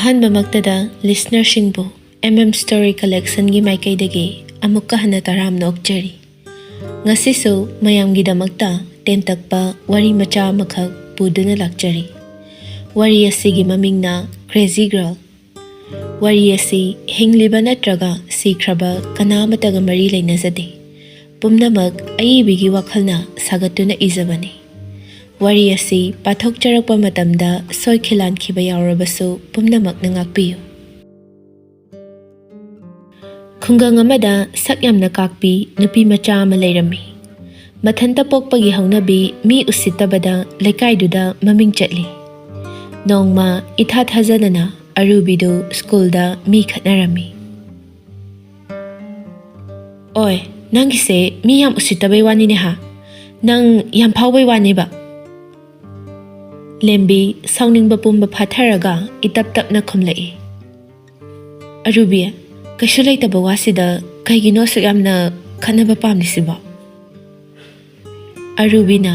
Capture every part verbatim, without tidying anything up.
ꯑꯍꯥꯟꯕꯃꯛꯇꯗ listenerꯁꯤꯡꯕꯨ M M Story Collectionꯒꯤ ꯃꯥꯏꯀꯩꯗꯒꯤ ꯑꯃꯨꯛꯀ ꯍꯟꯅ ꯇꯔꯥꯝꯅ ꯑꯣꯛꯆꯔꯤ꯫ ꯉꯁꯤꯁꯨ ꯃꯌꯥꯝꯒꯤꯗꯃꯛꯇ ꯇꯦꯟꯇꯛꯄ ꯋꯥꯔꯤ ꯃꯆꯥ ꯑꯃꯈꯛ ꯄꯨꯗꯨꯅ ꯂꯥꯛꯆꯔꯤ꯫ ꯋꯥꯔꯤ ꯑꯁꯤꯒꯤ ꯃꯃꯤꯡꯅ Crazy Girl꯫ ꯋꯥꯔꯤ ꯑꯁꯤ ꯍꯤꯡꯂꯤꯕ ꯅꯠꯇ꯭ꯔꯒ ꯁꯤꯈ꯭ꯔꯕ ꯀꯅꯥ ꯑꯃꯠꯇꯒ ꯃꯔꯤ ꯂꯩꯅꯖꯗꯦ꯫ ꯄꯨꯝꯅꯃꯛ ꯑꯏꯕꯤꯒꯤ ꯋꯥꯈꯜꯅ ꯁꯥꯒꯠꯇꯨꯅ ꯏꯖꯕꯅꯤ꯫ ꯋꯥꯔꯤ ꯑꯁꯤ ꯄꯥꯊꯣꯛꯆꯔꯛꯄ ꯃꯇꯝꯗ ꯁꯣꯏꯈꯤ ꯂꯥꯟꯈꯤꯕ ꯌꯥꯎꯔꯕꯁꯨ ꯄꯨꯝꯅꯃꯛꯅ ꯉꯥꯛꯄꯤꯌꯨ꯫ ꯈꯨꯡꯒꯪ ꯑꯃꯗ ꯁꯛ ꯌꯥꯝꯅ ꯀꯥꯛꯄꯤ ꯅꯨꯄꯤ ꯃꯆꯥ ꯑꯃ ꯂꯩꯔꯝꯃꯤ꯫ ꯃꯊꯟꯇ ꯄꯣꯛꯄꯒꯤ ꯍꯧꯅꯕꯤ ꯃꯤ ꯎꯁꯤꯠꯇꯕꯗ ꯂꯩꯀꯥꯏꯗꯨꯗ ꯃꯃꯤꯡ ꯆꯠꯂꯤ꯫ ꯅꯣꯡꯃ ꯏꯊꯥ ꯊꯥꯖꯗꯅ ꯑꯔꯨꯕꯤꯗꯨ ꯁ꯭ꯀꯨꯜꯗ ꯃꯤ ꯈꯠꯅꯔꯝꯃꯤ꯫ "ꯑꯣꯏ, ꯅꯪꯒꯤꯁꯦ ꯃꯤ ꯌꯥꯝ ꯎꯁꯤꯠꯇꯕꯩ ꯋꯥꯅꯤꯅꯦ ꯍꯥ? ꯅꯪ ꯌꯥꯝ ꯐꯥꯎꯕꯩ ꯋꯥꯅꯦꯕ?" ꯂꯦꯝꯕꯤ ꯁꯥꯎꯅꯤꯡꯕ ꯄꯨꯝꯕ ꯐꯥꯊꯔꯒ ꯏꯇꯞ ꯇꯞꯅ ꯈꯨꯝꯂꯛꯏ꯫ "ꯑꯔꯨꯕꯤ, ꯀꯩꯁꯨ ꯂꯩꯇꯕ ꯋꯥꯁꯤꯗ ꯀꯩꯒꯤꯅꯣ ꯑꯁꯨꯛ ꯌꯥꯝꯅ ꯈꯠꯅꯕ ꯄꯥꯝꯂꯤꯁꯤꯕꯣ?" ꯑꯔꯨꯕꯤꯅ,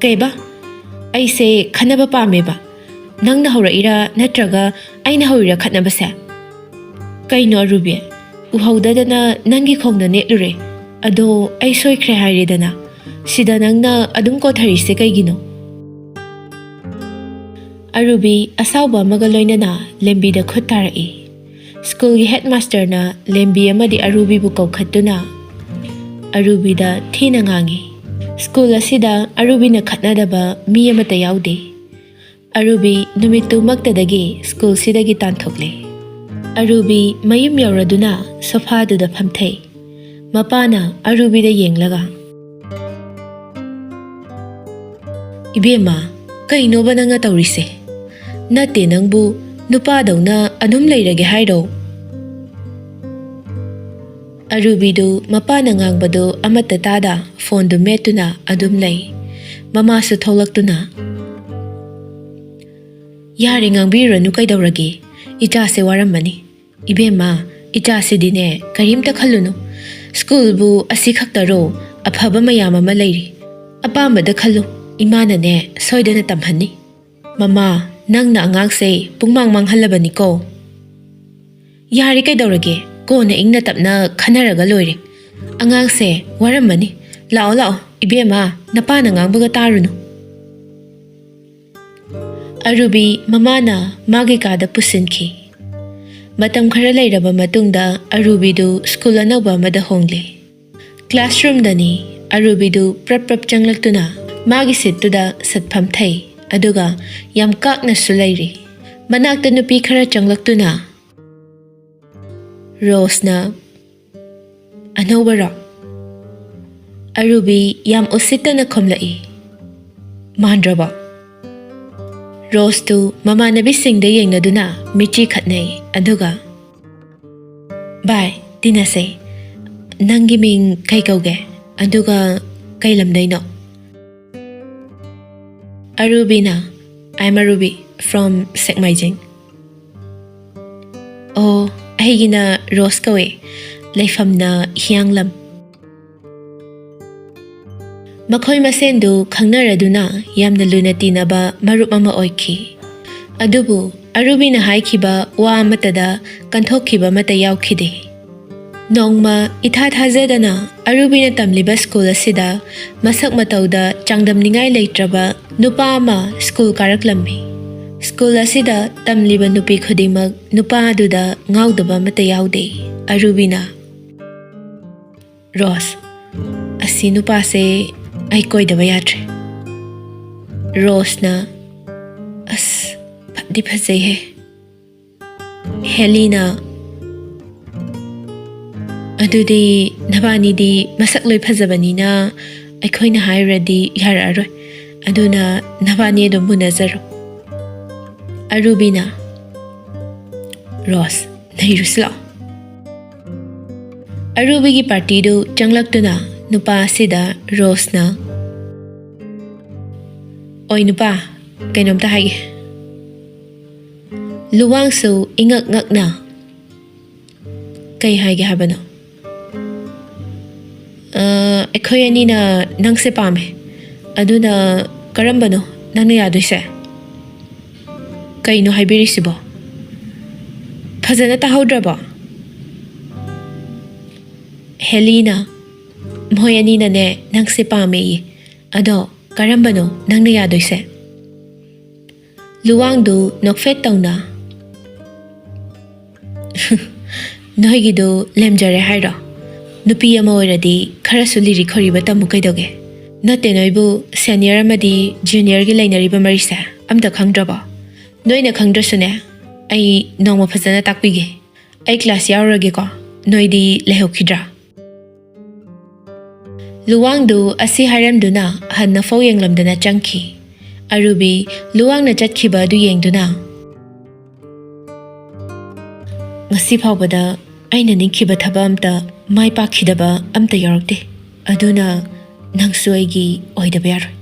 "ꯀꯩꯕ? ꯑꯩꯁꯦ ꯈꯠꯅꯕ ꯄꯥꯝꯃꯦꯕ꯫ ꯅꯪꯅ ꯍꯧꯔꯛꯏꯔꯥ ꯅꯠꯇ꯭ꯔꯒ ꯑꯩꯅ ꯍꯧꯔꯤꯔꯥ ꯈꯠꯅꯕꯁꯦ?" "ꯀꯩꯅꯣ ꯑꯔꯨꯕꯤ? ꯎꯍꯧꯗꯗꯅ ꯅꯪꯒꯤ ꯈꯣꯡꯗ ꯅꯦꯠꯂꯨꯔꯦ꯫ ꯑꯗꯣ ꯑꯩ ꯁꯣꯏꯈ꯭ꯔꯦ ꯍꯥꯏꯔꯦꯗꯅ꯫ ꯁꯤꯗ ꯅꯪꯅ ꯑꯗꯨꯝ ꯀꯣꯊꯔꯤꯁꯦ ꯀꯩꯒꯤꯅꯣ?" ꯑꯔꯨꯕꯤ ꯑꯁꯥꯎꯕ ꯑꯃꯒ ꯂꯣꯏꯅꯅ ꯂꯦꯝꯕꯤꯗ ꯈꯨꯠ ꯊꯥꯔꯛꯏ꯫ ꯁ꯭ꯀꯨꯜꯒꯤ headmasterꯅ ꯂꯦꯝꯕꯤ ꯑꯃꯗꯤ ꯑꯔꯨꯕꯤꯕꯨ ꯀꯧꯈꯠꯇꯨꯅ ꯑꯔꯨꯕꯤꯗ ꯊꯤꯅ ꯉꯥꯡꯉꯤ꯫ ꯁ꯭ꯀꯨꯜ ꯑꯁꯤꯗ ꯑꯔꯨꯕꯤꯅ ꯈꯠꯅꯗꯕ ꯃꯤ ꯑꯃꯠꯇ ꯌꯥꯎꯗꯦ꯫ ꯑꯔꯨꯕꯤ ꯅꯨꯃꯤꯠꯇꯨꯃꯛꯇꯗꯒꯤ ꯁ꯭ꯀꯨꯜꯁꯤꯗꯒꯤ ꯇꯥꯟꯊꯣꯛꯂꯦ꯫ ꯑꯔꯨꯕꯤ ꯃꯌꯨꯝ ꯌꯧꯔꯗꯨꯅ ꯁꯣꯐꯥꯗꯨꯗ ꯐꯝꯊꯩ꯫ ꯃꯄꯥꯅ ꯑꯔꯨꯕꯤꯗ ꯌꯦꯡꯂꯒ, "ꯏꯕꯦꯝꯃ, ꯀꯩꯅꯣꯕ ꯅꯪꯅ ꯇꯧꯔꯤꯁꯦ? ꯅꯠꯇꯦ, ꯅꯪꯕꯨ ꯅꯨꯄꯥꯗꯧꯅ ꯑꯗꯨꯝ ꯂꯩꯔꯒꯦ ꯍꯥꯏꯔꯣ?" ꯑꯔꯨꯕꯤꯗꯨ ꯃꯄꯥꯅ ꯉꯥꯡꯕꯗꯨ ꯑꯃꯠꯇ ꯇꯥꯗ ꯐꯣꯟꯗꯨ ꯃꯦꯠꯇꯨꯅ ꯑꯗꯨꯝ ꯂꯩ꯫ ꯃꯃꯥꯁꯨ ꯊꯣꯛꯂꯛꯇꯨꯅ, "ꯌꯥꯔꯦ, ꯉꯥꯡꯕꯤꯔꯨꯔꯅꯨ, ꯀꯩꯗꯧꯔꯒꯦ? ꯏꯆꯥꯁꯦ ꯋꯥꯔꯝꯃꯅꯤ꯫ ꯏꯕꯦꯝꯃ, ꯏꯆꯥꯁꯤꯗꯤꯅꯦ, ꯀꯔꯤꯝꯇ ꯈꯜꯂꯨꯅꯨ꯫ ꯁ꯭ꯀꯨꯜꯕꯨ ꯑꯁꯤ ꯈꯛꯇꯔꯣ? ꯑꯐꯕ ꯃꯌꯥꯝ ꯑꯃ ꯂꯩꯔꯤ꯫ ꯑꯄꯥꯝꯕꯗ ꯈꯜꯂꯨ꯫ ꯏꯃꯥꯅꯅꯦ, ꯁꯣꯏꯗꯅ ꯇꯝꯍꯟꯅꯤ꯫" "ꯃꯃꯥ, ꯅꯪꯅ ꯑꯉꯥꯡꯁꯦ ꯄꯨꯡꯃꯥꯡ ꯃꯥꯡꯍꯜꯂꯕꯅꯤꯀꯣ꯫" "ꯌꯥꯔꯦ, ꯀꯩꯗꯧꯔꯒꯦ? ꯀꯣꯟꯅ ꯏꯪꯅ ꯇꯞꯅ ꯈꯟꯅꯔꯒ ꯂꯣꯏꯔꯦ꯫ ꯑꯉꯥꯡꯁꯦ ꯋꯥꯔꯝꯃꯅꯤ꯫ ꯂꯥꯛꯑꯣ, ꯂꯥꯛꯑꯣ, ꯏꯕꯦꯝꯃ, ꯅꯄꯥꯅ ꯉꯥꯡꯕꯒ ꯇꯥꯔꯨꯅꯨ꯫" ꯑꯔꯨꯕꯤ ꯃꯃꯥꯅ ꯃꯥꯒꯤ ꯀꯥꯗ ꯄꯨꯁꯤꯟꯈꯤ꯫ ꯃꯇꯝ ꯈꯔ ꯂꯩꯔꯕ ꯃꯇꯨꯡꯗ ꯑꯔꯨꯕꯤꯗꯨ ꯁ꯭ꯀꯨꯜ ꯑꯅꯧꯕ ꯑꯃꯗ ꯍꯣꯡꯂꯦ꯫ ꯀ꯭ꯂꯥꯁꯔꯨꯝꯗꯅꯤ꯫ ꯑꯔꯨꯕꯤꯗꯨ ꯄ꯭ꯔꯞ ꯄ꯭ꯔꯞ ꯆꯪꯂꯛꯇꯨꯅ ꯃꯥꯒꯤ ꯁꯤꯠꯇꯨꯗ ꯁꯠ ꯐꯝꯊꯩ, ꯑꯗꯨꯒ ꯌꯥꯝ ꯀꯥꯛꯅꯁꯨ ꯂꯩꯔꯤ꯫ ꯃꯅꯥꯛꯇ ꯅꯨꯄꯤ ꯈꯔ ꯆꯪꯂꯛꯇꯨꯅ, "ꯔꯣꯁꯅ ꯑꯅꯧꯕꯔꯣ?" ꯑꯔꯨꯕꯤ ꯌꯥꯝ ꯎꯁꯤꯠꯇꯅ ꯈꯨꯝꯂꯛꯏ꯫ "ꯃꯥꯟꯗ꯭ꯔꯕꯣ?" ꯔꯣꯁꯇꯨ ꯃꯃꯥꯟꯅꯕꯤꯁꯤꯡꯗ ꯌꯦꯡꯅꯗꯨꯅ ꯃꯤꯠꯆꯤ ꯈꯠꯅꯩ, ꯑꯗꯨꯒ, "ꯚꯥꯏ, ꯇꯤꯟꯅꯁꯦ꯫ ꯅꯪꯒꯤ ꯃꯤꯡ ꯀꯩ ꯀꯧꯒꯦ? ꯑꯗꯨꯒ ꯀꯩ ꯂꯝꯗꯩꯅꯣ?" ꯑꯔꯨꯕꯤꯅ, "I am Arubi from ꯁꯦꯛꯃꯥꯏꯖꯤꯡ꯫" "ꯑꯣ, ꯑꯩꯒꯤꯅ ꯔꯣꯁ ꯀꯧꯋꯦ, ꯂꯩꯐꯝꯅ ꯍꯤꯌꯥꯡꯂꯝ꯫" ꯃꯈꯣꯏ ꯃꯁꯦꯟꯗꯨ ꯈꯪꯅꯔꯗꯨꯅ ꯌꯥꯝꯅ ꯂꯨꯅ ꯇꯤꯟꯅꯕ ꯃꯔꯨꯞ ꯑꯃ ꯑꯣꯏꯈꯤ꯫ ꯑꯗꯨꯕꯨ ꯑꯔꯨꯕꯤꯅ ꯍꯥꯏꯈꯤꯕ ꯋꯥ ꯑꯃꯠꯇꯗ ꯀꯟꯊꯣꯛꯈꯤꯕ ꯑꯃꯠꯇ ꯌꯥꯎꯈꯤꯗꯦ꯫ ꯅꯣꯡꯃ ꯏꯊꯥ ꯊꯥꯖꯗꯅ ꯑꯔꯨꯕꯤꯅ ꯇꯝꯂꯤꯕ ꯁ꯭ꯀꯨꯜ ꯑꯁꯤꯗ ꯃꯁꯛ ꯃꯇꯧꯗ ꯆꯥꯡꯗꯝꯅꯤꯡꯉꯥꯏ ꯂꯩꯇ꯭ꯔꯕ ꯅꯨꯄꯥ ꯑꯃ ꯁ꯭ꯀꯨꯜ ꯀꯥꯔꯛꯂꯝꯃꯤ꯫ ꯁ꯭ꯀꯨꯜ ꯑꯁꯤꯗ ꯇꯝꯂꯤꯕ ꯅꯨꯄꯤ ꯈꯨꯗꯤꯡꯃꯛ ꯅꯨꯄꯥ ꯑꯗꯨꯗ ꯉꯥꯎꯗꯕ ꯑꯃꯠꯇ ꯌꯥꯎꯗꯦ꯫ ꯑꯔꯨꯕꯤꯅ, "ꯔꯣꯁ, ꯑꯁꯤ ꯅꯨꯄꯥꯁꯦ ꯑꯩ ꯀꯣꯏꯗꯕ ꯌꯥꯗ꯭ꯔꯦ꯫" ꯔꯣꯁꯅ, "ꯑꯁ, ꯐꯗꯤ ꯐꯖꯩꯍꯦ꯫" ꯍꯦꯂꯤꯅ, "ꯑꯗꯨꯗꯤ ꯅꯕꯥꯅꯤꯗꯤ ꯃꯁꯛ ꯂꯣꯏ ꯐꯖꯕꯅꯤꯅ ꯑꯩꯈꯣꯏꯅ ꯍꯥꯏꯔꯨꯔꯗꯤ ꯌꯥꯔꯛꯑꯔꯣꯏ, ꯑꯗꯨꯅ ꯅꯕꯥꯅꯤ ꯑꯗꯨꯝ ꯃꯨꯟꯅꯖꯔꯣ꯫" ꯑꯔꯨꯕꯤꯅ, "ꯔꯣꯁ, ꯅꯩꯔꯨꯁꯤ ꯂꯥꯛꯑꯣ꯫" ꯑꯔꯨꯕꯤꯒꯤ ꯄꯥꯔꯇꯤꯗꯨ ꯆꯪꯂꯛꯇꯨꯅ ꯅꯨꯄꯥ ꯑꯁꯤꯗ ꯔꯣꯁꯅ, "ꯑꯣꯏ ꯅꯨꯄꯥ, ꯀꯩꯅꯣꯝꯇ ꯍꯥꯏꯒꯦ꯫" ꯂꯨꯋꯥꯡꯁꯨ ꯏꯉꯛ ꯉꯛꯅ, "ꯀꯩ ꯍꯥꯏꯒꯦ ꯍꯥꯏꯕꯅꯣ?" "ꯑ, ꯑꯩꯈꯣꯏ ꯑꯅꯤꯅ ꯅꯪꯁꯦ ꯄꯥꯝꯃꯦ, ꯑꯗꯨꯅ ꯀꯔꯝꯕꯅꯣ ꯅꯪꯅ ꯌꯥꯗꯣꯏꯁꯦ?" "ꯀꯩꯅꯣ ꯍꯥꯏꯕꯤꯔꯤꯁꯤꯕꯣ? ꯐꯖꯅ ꯇꯥꯍꯧꯗ꯭ꯔꯕꯣ?" ꯍꯦꯂꯤꯅ, "ꯃꯣꯏ ꯑꯅꯤꯅꯅꯦ ꯅꯪꯁꯦ ꯄꯥꯝꯃꯦꯌꯦ, ꯑꯗꯣ ꯀꯔꯝꯕꯅꯣ ꯅꯪꯅ ꯌꯥꯗꯣꯏꯁꯦ?" ꯂꯨꯋꯥꯡꯗꯨ ꯅꯣꯛꯐꯦꯠ ꯇꯧꯅ, "ꯅꯣꯏꯒꯤꯗꯨ ꯂꯦꯝꯖꯔꯦ ꯍꯥꯏꯔꯣ? ꯅꯨꯄꯤ ꯑꯃ ꯑꯣꯏꯔꯗꯤ ꯈꯔꯁꯨ ꯂꯤꯔꯤ ꯈꯣꯏꯔꯤꯕ ꯇꯝꯃꯨ ꯀꯩꯗꯧꯒꯦ? ꯅꯠꯇꯦ, ꯅꯣꯏꯕꯨ ꯁꯦꯅꯤꯌꯔ ꯑꯃꯗꯤ ꯖꯨꯅꯤꯌꯔꯒꯤ ꯂꯩꯅꯔꯤꯕ ꯃꯔꯤꯁꯦ ꯑꯝꯇ ꯈꯪꯗ꯭ꯔꯕꯣ? ꯅꯣꯏꯅ ꯈꯪꯗ꯭ꯔꯁꯨꯅꯦ, ꯑꯩ ꯅꯣꯡꯃ ꯐꯖꯅ ꯇꯥꯛꯄꯤꯒꯦ꯫ ꯑꯩ ꯀ꯭ꯂꯥꯁ ꯌꯥꯎꯔꯒꯦꯀꯣ, ꯅꯣꯏꯗꯤ ꯂꯩꯍꯧꯈꯤꯗ꯭ꯔꯥ?" ꯂꯨꯋꯥꯡꯗꯨ ꯑꯁꯤ ꯍꯥꯏꯔꯝꯗꯨꯅ ꯍꯟꯅ ꯐꯥꯎ ꯌꯦꯡꯂꯝꯗꯅ ꯆꯪꯈꯤ꯫ ꯑꯔꯨꯕꯤ ꯂꯨꯋꯥꯡꯅ ꯆꯠꯈꯤꯕ ꯑꯗꯨ ꯌꯦꯡꯗꯨꯅ, "ꯉꯁꯤ ꯐꯥꯎꯕꯗ ꯑꯩꯅ ꯅꯤꯡꯈꯤꯕ ꯊꯕꯛ ꯑꯝꯇ ꯃꯥꯏ ꯄꯥꯛꯈꯤꯗꯕ ꯑꯝꯇ ꯌꯥꯎꯔꯛꯇꯦ, ꯑꯗꯨꯅ ꯅꯪꯁꯨ ꯑꯩꯒꯤ ꯑꯣꯏꯗꯕ ꯌꯥꯔꯣꯏ꯫"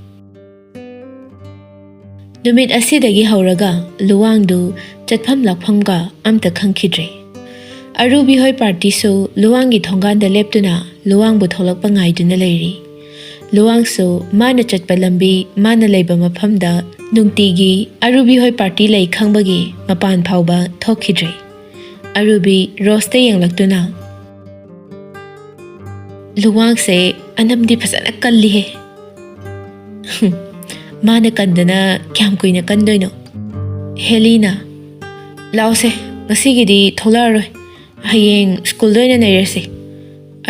ꯅꯨꯃꯤꯠ ꯑꯁꯤꯗꯒꯤ ꯍꯧꯔꯒ ꯂꯨꯋꯥꯡꯗꯨ ꯆꯠꯐꯝ ꯂꯥꯛꯐꯝꯒ ꯑꯝꯇ ꯈꯪꯈꯤꯗ꯭ꯔꯦ꯫ ꯑꯔꯨꯕꯤ ꯍꯣꯏ ꯄꯥꯔꯇꯤꯁꯨ ꯂꯨꯋꯥꯡꯒꯤ ꯊꯣꯡꯒꯥꯟꯗ ꯂꯦꯞꯇꯨꯅ ꯂꯨꯋꯥꯡꯕꯨ ꯊꯣꯛꯂꯛꯄ ꯉꯥꯏꯗꯨꯅ ꯂꯩꯔꯤ꯫ ꯂꯨꯋꯥꯡꯁꯨ ꯃꯥꯅ ꯆꯠꯄ ꯂꯝꯕꯤ, ꯃꯥꯅ ꯂꯩꯕ ꯃꯐꯝꯗ ꯅꯨꯡꯇꯤꯒꯤ ꯑꯔꯨꯕꯤ ꯍꯣꯏ ꯄꯥꯔꯇꯤ ꯂꯩ ꯈꯪꯕꯒꯤ ꯃꯄꯥꯟ ꯐꯥꯎꯕ ꯊꯣꯛꯈꯤꯗ꯭ꯔꯦ꯫ ꯑꯔꯨꯕꯤ ꯔꯣꯁꯇ ꯌꯦꯡꯂꯛꯇꯨꯅ, "ꯂꯨꯋꯥꯡꯁꯦ ꯑꯅꯝꯗꯤ ꯐꯖꯅ ꯀꯜꯂꯤꯍꯦ꯫" "ꯍꯨꯝ, ꯃꯥꯅ ꯀꯟꯗꯅ ꯀꯌꯥꯝ ꯀꯨꯏꯅ ꯀꯟꯗꯣꯏꯅꯣ?" ꯍꯦꯂꯤꯅ, "ꯂꯥꯛꯑꯣꯁꯦ, ꯉꯁꯤꯒꯤꯗꯤ ꯊꯣꯛꯂꯛꯑꯔꯣꯏ, ꯍꯌꯦꯡ ꯁ꯭ꯀꯨꯜꯗ ꯑꯣꯏꯅ ꯅꯩꯔꯁꯤ꯫"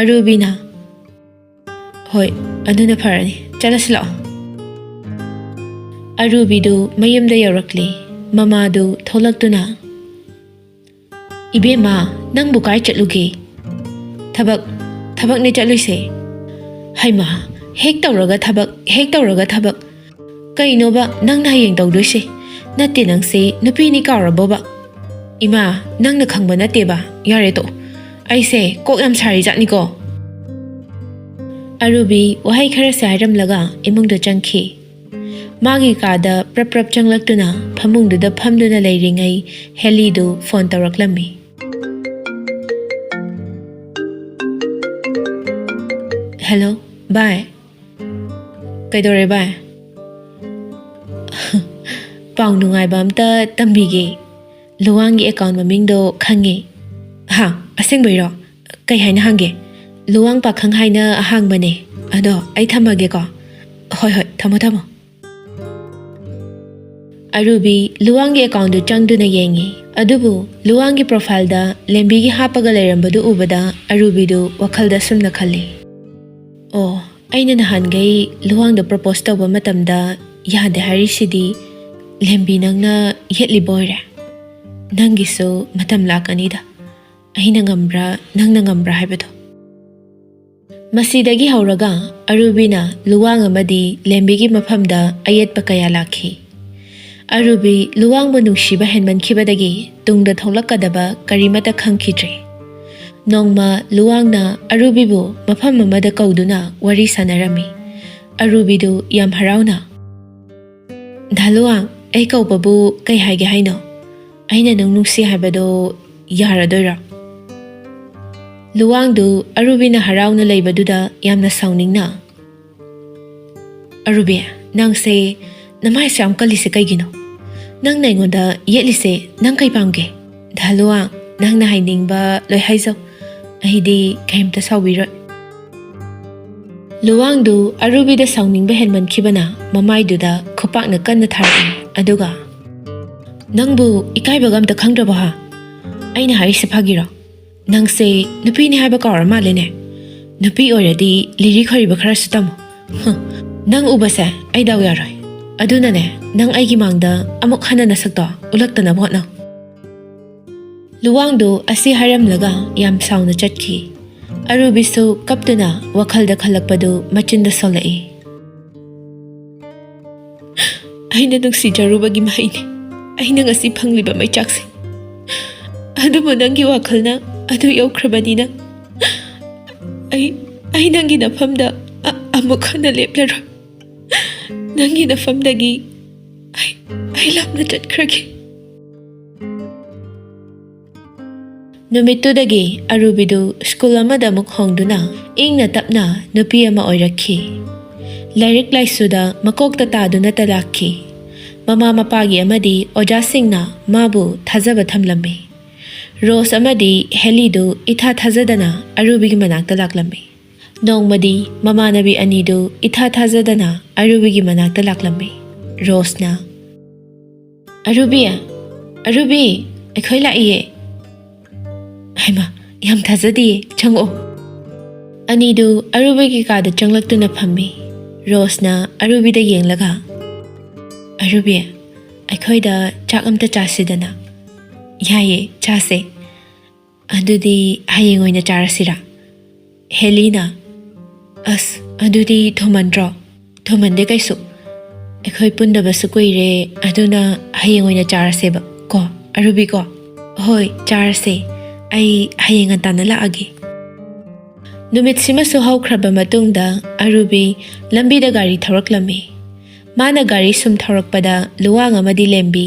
ꯑꯔꯨꯕꯤꯅ, "ꯍꯣꯏ, ꯑꯗꯨꯅ ꯐꯔꯅꯤ, ꯆꯠꯂꯁꯤ ꯂꯥꯛꯑꯣ꯫" ꯑꯔꯨꯕꯤꯗꯨ ꯃꯌꯨꯝꯗ ꯌꯧꯔꯛꯂꯤ꯫ ꯃꯃꯥꯗꯨ ꯊꯣꯛꯂꯛꯇꯨꯅ, "ꯏꯕꯦꯝꯃ, ꯅꯪꯕꯨ ꯀꯥꯏ ꯆꯠꯂꯨꯒꯦ?" "ꯊꯕꯛ, ꯊꯕꯛꯅꯦ ꯆꯠꯂꯨꯏꯁꯦ꯫" "ꯍꯩꯃꯥ, ꯍꯦꯛ ꯇꯧꯔꯒ ꯊꯕꯛ, ꯍꯦꯛ ꯇꯧꯔꯒ ꯊꯕꯛ꯫ ꯀꯩꯅꯣꯕ ꯅꯪꯅ ꯍꯌꯦꯡ ꯇꯧꯗꯣꯏꯁꯦ? ꯅꯠꯇꯦ, ꯅꯪꯁꯦ ꯅꯨꯄꯤꯅꯤ ꯀꯥꯎꯔꯕꯣꯕ?" "ꯏꯃꯥ, ꯅꯪꯅ ꯈꯪꯕ ꯅꯠꯇꯦꯕ꯫ ꯌꯥꯔꯦ ꯇꯣꯛꯑꯣ꯫ ꯑꯩꯁꯦ ꯀꯣꯛ ꯌꯥꯝ ꯁꯥꯔꯤꯖꯥꯠꯅꯤꯀꯣ꯫" ꯑꯔꯨꯕꯤ ꯋꯥꯍꯩ ꯈꯔꯁꯦ ꯍꯥꯏꯔꯝꯂꯒ ꯏꯃꯨꯡꯗ ꯆꯪꯈꯤ꯫ ꯃꯥꯒꯤ ꯀꯥꯗ ꯄ꯭ꯔꯞ ꯄ꯭ꯔꯞ ꯆꯪꯂꯛꯇꯨꯅ ꯐꯃꯨꯡꯗꯨꯗ ꯐꯝꯗꯨꯅ ꯂꯩꯔꯤꯉꯩ ꯍꯦꯂꯤꯗꯨ ꯐꯣꯟ ꯇꯧꯔꯛꯂꯝꯃꯤ꯫ "ꯍꯦꯜꯂꯣ, ꯚꯥꯏ꯫ ꯀꯩꯗꯧꯔꯦ, ꯚꯥꯏ?" "ꯄꯥꯎ ꯅꯨꯡꯉꯥꯏꯕ ꯑꯝꯇ ꯇꯝꯕꯤꯒꯦ꯫ ꯂꯨꯋꯥꯡꯒꯤ ꯑꯦꯀꯥꯎꯟ ꯃꯃꯤꯡꯗꯣ ꯈꯪꯉꯦ꯫" "ꯍꯥ? ꯑꯁꯦꯡꯕꯩꯔꯣ? ꯀꯩ ꯍꯥꯏꯅ ꯍꯥꯡꯒꯦ?" "ꯂꯨꯋꯥꯡ ꯄꯥꯈꯪ ꯍꯥꯏꯅ ꯍꯥꯡꯕꯅꯦ꯫ ꯑꯗꯣ ꯑꯩ ꯊꯝꯃꯒꯦꯀꯣ꯫" "ꯍꯣꯏ, ꯍꯣꯏ, ꯊꯝꯃꯣ, ꯊꯝꯃꯣ꯫" ꯑꯔꯨꯕꯤ ꯂꯨꯋꯥꯡꯒꯤ ꯑꯦꯀꯥꯎꯟꯗꯨ ꯆꯪꯗꯨꯅ ꯌꯦꯡꯉꯤ꯫ ꯑꯗꯨꯕꯨ ꯂꯨꯋꯥꯡꯒꯤ ꯄ꯭ꯔꯣꯐꯥꯏꯜꯗ ꯂꯦꯝꯕꯤꯒꯤ ꯍꯥꯞꯄꯒ ꯂꯩꯔꯝꯕꯗꯨ ꯎꯕꯗ ꯑꯔꯨꯕꯤꯗꯨ ꯋꯥꯈꯜꯗ ꯑꯁꯨꯝꯅ ꯈꯜꯂꯤ, "ꯑꯣ, ꯑꯩꯅ ꯅꯍꯥꯟꯈꯩ ꯂꯨꯋꯥꯡꯗ ꯄ꯭ꯔꯣꯄꯣꯁ ꯇꯧꯕ ꯃꯇꯝꯗ ꯌꯥꯗꯦ ꯍꯥꯏꯔꯤꯁꯤꯗꯤ ꯂꯦꯝꯕꯤ ꯅꯪꯅ ꯌꯦꯠꯂꯤꯕ ꯑꯣꯏꯔꯦ꯫ ꯅꯪꯒꯤꯁꯨ ꯃꯇꯝ ꯂꯥꯛꯀꯅꯤꯗ, ꯑꯩꯅ ꯉꯝꯕ꯭ꯔꯥ ꯅꯪꯅ ꯉꯝꯕ꯭ꯔꯥ ꯍꯥꯏꯕꯗꯣ꯫" ꯃꯁꯤꯗꯒꯤ ꯍꯧꯔꯒ ꯑꯔꯨꯕꯤꯅ ꯂꯨꯋꯥꯡ ꯑꯃꯗꯤ ꯂꯦꯝꯕꯤꯒꯤ ꯃꯐꯝꯗ ꯑꯌꯦꯠꯄ ꯀꯌꯥ ꯂꯥꯛꯈꯤ꯫ ꯑꯔꯨꯕꯤ ꯂꯨꯋꯥꯡꯕꯨ ꯅꯨꯡꯁꯤꯕ ꯍꯦꯟꯃꯟꯈꯤꯕꯗꯒꯤ ꯇꯨꯡꯗ ꯊꯣꯛꯂꯛꯀꯗꯕ ꯀꯔꯤꯃꯠꯇ ꯈꯪꯈꯤꯗ꯭ꯔꯦ꯫ ꯅꯣꯡꯃ ꯂꯨꯋꯥꯡꯅ ꯑꯔꯨꯕꯤꯕꯨ ꯃꯐꯝ ꯑꯃꯗ ꯀꯧꯗꯨꯅ ꯋꯥꯔꯤ ꯁꯥꯟꯅꯔꯝꯃꯤ꯫ ꯑꯔꯨꯕꯤꯗꯨ ꯌꯥꯝ ꯍꯔꯥꯎꯅ, "ꯙꯥ ꯂꯨꯋꯥꯡ, ꯑꯩ ꯀꯧꯕꯕꯨ ꯀꯩ ꯍꯥꯏꯒꯦ ꯍꯥꯏꯅꯣ? ꯑꯩꯅ ꯅꯪ ꯅꯨꯡꯁꯤ ꯍꯥꯏꯕꯗꯣ ꯌꯥꯔꯗꯣꯏꯔꯣ?" ꯂꯨꯋꯥꯡꯗꯨ ꯑꯔꯨꯕꯤꯅ ꯍꯔꯥꯎꯅ ꯂꯩꯕꯗꯨꯗ ꯌꯥꯝꯅ ꯁꯥꯎꯅꯤꯡꯅ, "ꯑꯔꯨꯕꯤ, ꯅꯪꯁꯦ ꯅꯃꯥꯏꯁꯦ ꯌꯥꯝ ꯀꯜꯂꯤꯁꯦ ꯀꯩꯒꯤꯅꯣ? ꯅꯪꯅ ꯑꯩꯉꯣꯟꯗ ꯌꯦꯠꯂꯤꯁꯦ ꯅꯪ ꯀꯩ ꯄꯥꯝꯒꯦ? ꯙꯥ ꯂꯨꯋꯥꯡ, ꯅꯪꯅ ꯍꯥꯏꯅꯤꯡꯕ ꯂꯣꯏ ꯍꯥꯏꯖꯧ꯫ ꯑꯩꯗꯤ ꯀꯔꯤꯝꯇ ꯁꯥꯎꯕꯤꯔꯣꯏ꯫" ꯂꯨꯋꯥꯡꯗꯨ ꯑꯔꯨꯕꯤꯗ ꯁꯥꯎꯅꯤꯡꯕ ꯍꯦꯟꯃꯟꯈꯤꯕꯅ ꯃꯃꯥꯏꯗꯨꯗ ꯈꯨꯄꯥꯛꯅ ꯀꯟꯅ ꯊꯥꯔꯛꯏ꯫ ꯑꯗꯨꯒ, "ꯅꯪꯕꯨ ꯏꯀꯥꯏꯕꯒ ꯑꯝꯇ ꯈꯪꯗ꯭ꯔꯕꯣ ꯍꯥ? ꯑꯩꯅ ꯍꯥꯏꯔꯤꯁꯦ ꯐꯥꯒꯤꯔꯣ? ꯅꯪꯁꯦ ꯅꯨꯄꯤꯅꯤ ꯍꯥꯏꯕ ꯀꯥꯎꯔ ꯃꯥꯜꯂꯦꯅꯦ꯫ ꯅꯨꯄꯤ ꯑꯣꯏꯔꯗꯤ ꯂꯤꯔꯤ ꯈꯣꯏꯔꯤꯕ ꯈꯔꯁꯨ ꯇꯝꯃꯨ꯫ ꯍꯨꯝ, ꯅꯪ ꯎꯕꯁꯦ ꯑꯩ ꯗꯥꯎ ꯌꯥꯔꯣꯏ꯫ ꯑꯗꯨꯅꯅꯦ, ꯅꯪ ꯑꯩꯒꯤ ꯃꯥꯡꯗ ꯑꯃꯨꯛ ꯍꯟꯅ ꯅꯁꯛꯇꯣ ꯎꯠꯂꯛꯇꯅꯕ ꯍꯣꯠꯅꯧ꯫" ꯂꯨꯋꯥꯡꯗꯨ ꯑꯁꯤ ꯍꯥꯏꯔꯝꯂꯒ ꯌꯥꯝ ꯁꯥꯎꯅ ꯆꯠꯈꯤ꯫ ꯑꯔꯨꯕꯤꯁꯨ ꯀꯞꯇꯨꯅ ꯋꯥꯈꯜꯗ ꯈꯜꯂꯛꯄꯗꯨ ꯃꯆꯤꯟꯗ ꯁꯣꯜꯂꯛꯏ꯫ "ꯑꯩꯅ ꯅꯨꯡꯁꯤꯖꯔꯨꯕꯒꯤ ꯃꯍꯩꯅꯤ ꯑꯩꯅ ꯉꯁꯤ ꯐꯪꯂꯤꯕ ꯃꯩꯆꯥꯛꯁꯦ꯫ ꯑꯗꯨꯕꯨ ꯅꯪꯒꯤ ꯋꯥꯈꯜꯅ ꯑꯗꯨ ꯌꯧꯈ꯭ꯔꯕꯅꯤꯅ ꯑꯩ, ꯑꯩ ꯅꯪꯒꯤ ꯅꯐꯝꯗ ꯑ-, ꯑꯃꯨꯛ ꯍꯟꯅ ꯂꯦꯞꯂꯔꯣꯏ꯫ ꯅꯪꯒꯤ ꯅꯐꯝꯗꯒꯤ ꯑꯩ, ꯑꯩ ꯂꯥꯞꯅ ꯆꯠꯈ꯭ꯔꯒꯦ꯫" ꯅꯨꯃꯤꯠꯇꯨꯗꯒꯤ ꯑꯔꯨꯕꯤꯗꯨ ꯁ꯭ꯀꯨꯜ ꯑꯃꯗ ꯑꯃꯨꯛ ꯍꯣꯡꯗꯨꯅ ꯏꯪꯅ ꯇꯞꯅ ꯅꯨꯄꯤ ꯑꯃ ꯑꯣꯏꯔꯛꯈꯤ꯫ ꯂꯥꯏꯔꯤꯛ ꯂꯥꯏꯁꯨꯗ ꯃꯀꯣꯛꯇ ꯇꯥꯗꯨꯅꯇ ꯂꯥꯛꯈꯤ꯫ ꯃꯃꯥ ꯃꯄꯥꯒꯤ ꯑꯃꯗꯤ ꯑꯣꯖꯥꯁꯤꯡꯅ ꯃꯥꯕꯨ ꯊꯥꯖꯕ ꯊꯝꯂꯝꯃꯤ꯫ ꯔꯣꯁ ꯑꯃꯗꯤ ꯍꯦꯂꯤꯗꯨ ꯏꯊꯥ ꯊꯥꯖꯗꯅ ꯑꯔꯨꯕꯤꯒꯤ ꯃꯅꯥꯛꯇ ꯂꯥꯛꯂꯝꯃꯤ꯫ ꯅꯣꯡꯃꯗꯤ ꯃꯃꯥꯟꯅꯕꯤ ꯑꯅꯤꯗꯨ ꯏꯊꯥ ꯊꯥꯖꯗꯅ ꯑꯔꯨꯕꯤꯒꯤ ꯃꯅꯥꯛꯇ ꯂꯥꯛꯂꯝꯃꯤ꯫ ꯔꯣꯁꯅ, "ꯑꯔꯨꯕꯤ, ꯑꯔꯨꯕꯤ, ꯑꯩꯈꯣꯏ ꯂꯥꯛꯏꯌꯦ꯫" "ꯍꯩꯃꯥ, ꯌꯥꯝ ꯊꯥꯖꯗꯤꯌꯦ, ꯆꯪꯉꯛꯑꯣ꯫" ꯑꯅꯤꯗꯨ ꯑꯔꯨꯕꯤꯒꯤ ꯀꯥꯗ ꯆꯪꯂꯛꯇꯨꯅ ꯐꯝꯃꯤ꯫ ꯔꯣꯁꯅ ꯑꯔꯨꯕꯤꯗ ꯌꯦꯡꯂꯒ, "ꯑꯔꯨꯕꯤ, ꯑꯩꯈꯣꯏꯗ ꯆꯥꯛ ꯑꯝꯇ ꯆꯥꯁꯤꯗꯅ꯫" "ꯌꯥꯏꯌꯦ, ꯆꯥꯁꯦ꯫ ꯑꯗꯨꯗꯤ ꯍꯌꯦꯡ ꯑꯣꯏꯅ ꯆꯥꯔꯁꯤꯔꯥ?" ꯍꯦꯂꯤꯅ, "ꯑꯁ, ꯑꯗꯨꯗꯤ ꯊꯨꯃꯟꯗ꯭ꯔꯣ?" "ꯊꯨꯃꯟꯗꯦ ꯀꯩꯁꯨ꯫ ꯑꯩꯈꯣꯏ ꯄꯨꯟꯗꯕꯁꯨ ꯀꯨꯏꯔꯦ, ꯑꯗꯨꯅ ꯍꯌꯦꯡ ꯑꯣꯏꯅ ꯆꯥꯔꯁꯦꯕ ꯀꯣ, ꯑꯔꯨꯕꯤ ꯀꯣ?" "ꯍꯣꯏ, ꯆꯥꯔꯁꯦ꯫ ꯑꯩ ꯍꯌꯦꯡ ꯉꯟꯇꯥꯅ ꯂꯥꯛꯑꯒꯦ꯫" ꯅꯨꯃꯤꯠꯁꯤꯃꯁꯨ ꯍꯧꯈ꯭ꯔꯕ ꯃꯇꯨꯡꯗ ꯑꯔꯨꯕꯤ ꯂꯝꯕꯤꯗ ꯒꯥꯔꯤ ꯊꯧꯔꯛꯂꯝꯃꯤ꯫ ꯃꯥꯅ ꯒꯥꯔꯤ ꯁꯨꯝ ꯊꯧꯔꯛꯄꯗ ꯂꯨꯋꯥꯡ ꯑꯃꯗꯤ ꯂꯦꯝꯕꯤ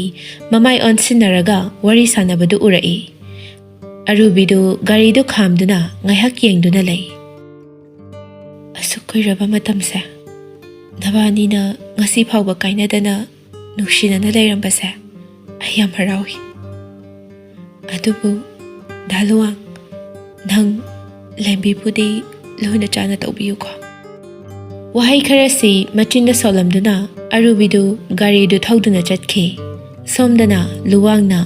ꯃꯃꯥꯏ ꯑꯣꯟꯁꯤꯟꯅꯔꯒ ꯋꯥꯔꯤ ꯁꯥꯟꯅꯕꯗꯨ ꯎꯔꯛꯏ꯫ ꯑꯔꯨꯕꯤꯗꯨ ꯒꯥꯔꯤꯗꯨ ꯈꯥꯝꯗꯨꯅ ꯉꯥꯏꯍꯥꯛ ꯌꯦꯡꯗꯨꯅ ꯂꯩ꯫ "ꯑꯁꯨꯛ ꯀꯨꯏꯔꯕ ꯃꯇꯝꯁꯦ ꯅꯕꯥꯅꯤꯅ ꯉꯁꯤ ꯐꯥꯎꯕ ꯀꯥꯏꯅꯗꯅ ꯅꯨꯡꯁꯤꯅꯅ ꯂꯩꯔꯝꯕꯁꯦ ꯑꯩ ꯌꯥꯝ ꯍꯔꯥꯎꯏ꯫ ꯑꯗꯨꯕꯨ ꯗꯥ ꯂꯨꯋꯥꯡ, ꯅꯪ ꯂꯦꯝꯕꯤꯕꯨꯗꯤ ꯂꯨꯅ ꯆꯥꯅ ꯇꯧꯕꯤꯌꯨꯀꯣ꯫" ꯋꯥꯍꯩ ꯈꯔꯁꯤ ꯃꯆꯤꯟꯗ ꯁꯣꯜꯂꯝꯗꯨꯅ ꯑꯔꯨꯕꯤꯗꯨ ꯒꯥꯔꯤꯗꯨ ꯊꯧꯗꯨꯅ ꯆꯠꯈꯤ꯫ ꯁꯣꯝꯗꯅ ꯂꯨꯋꯥꯡꯅ,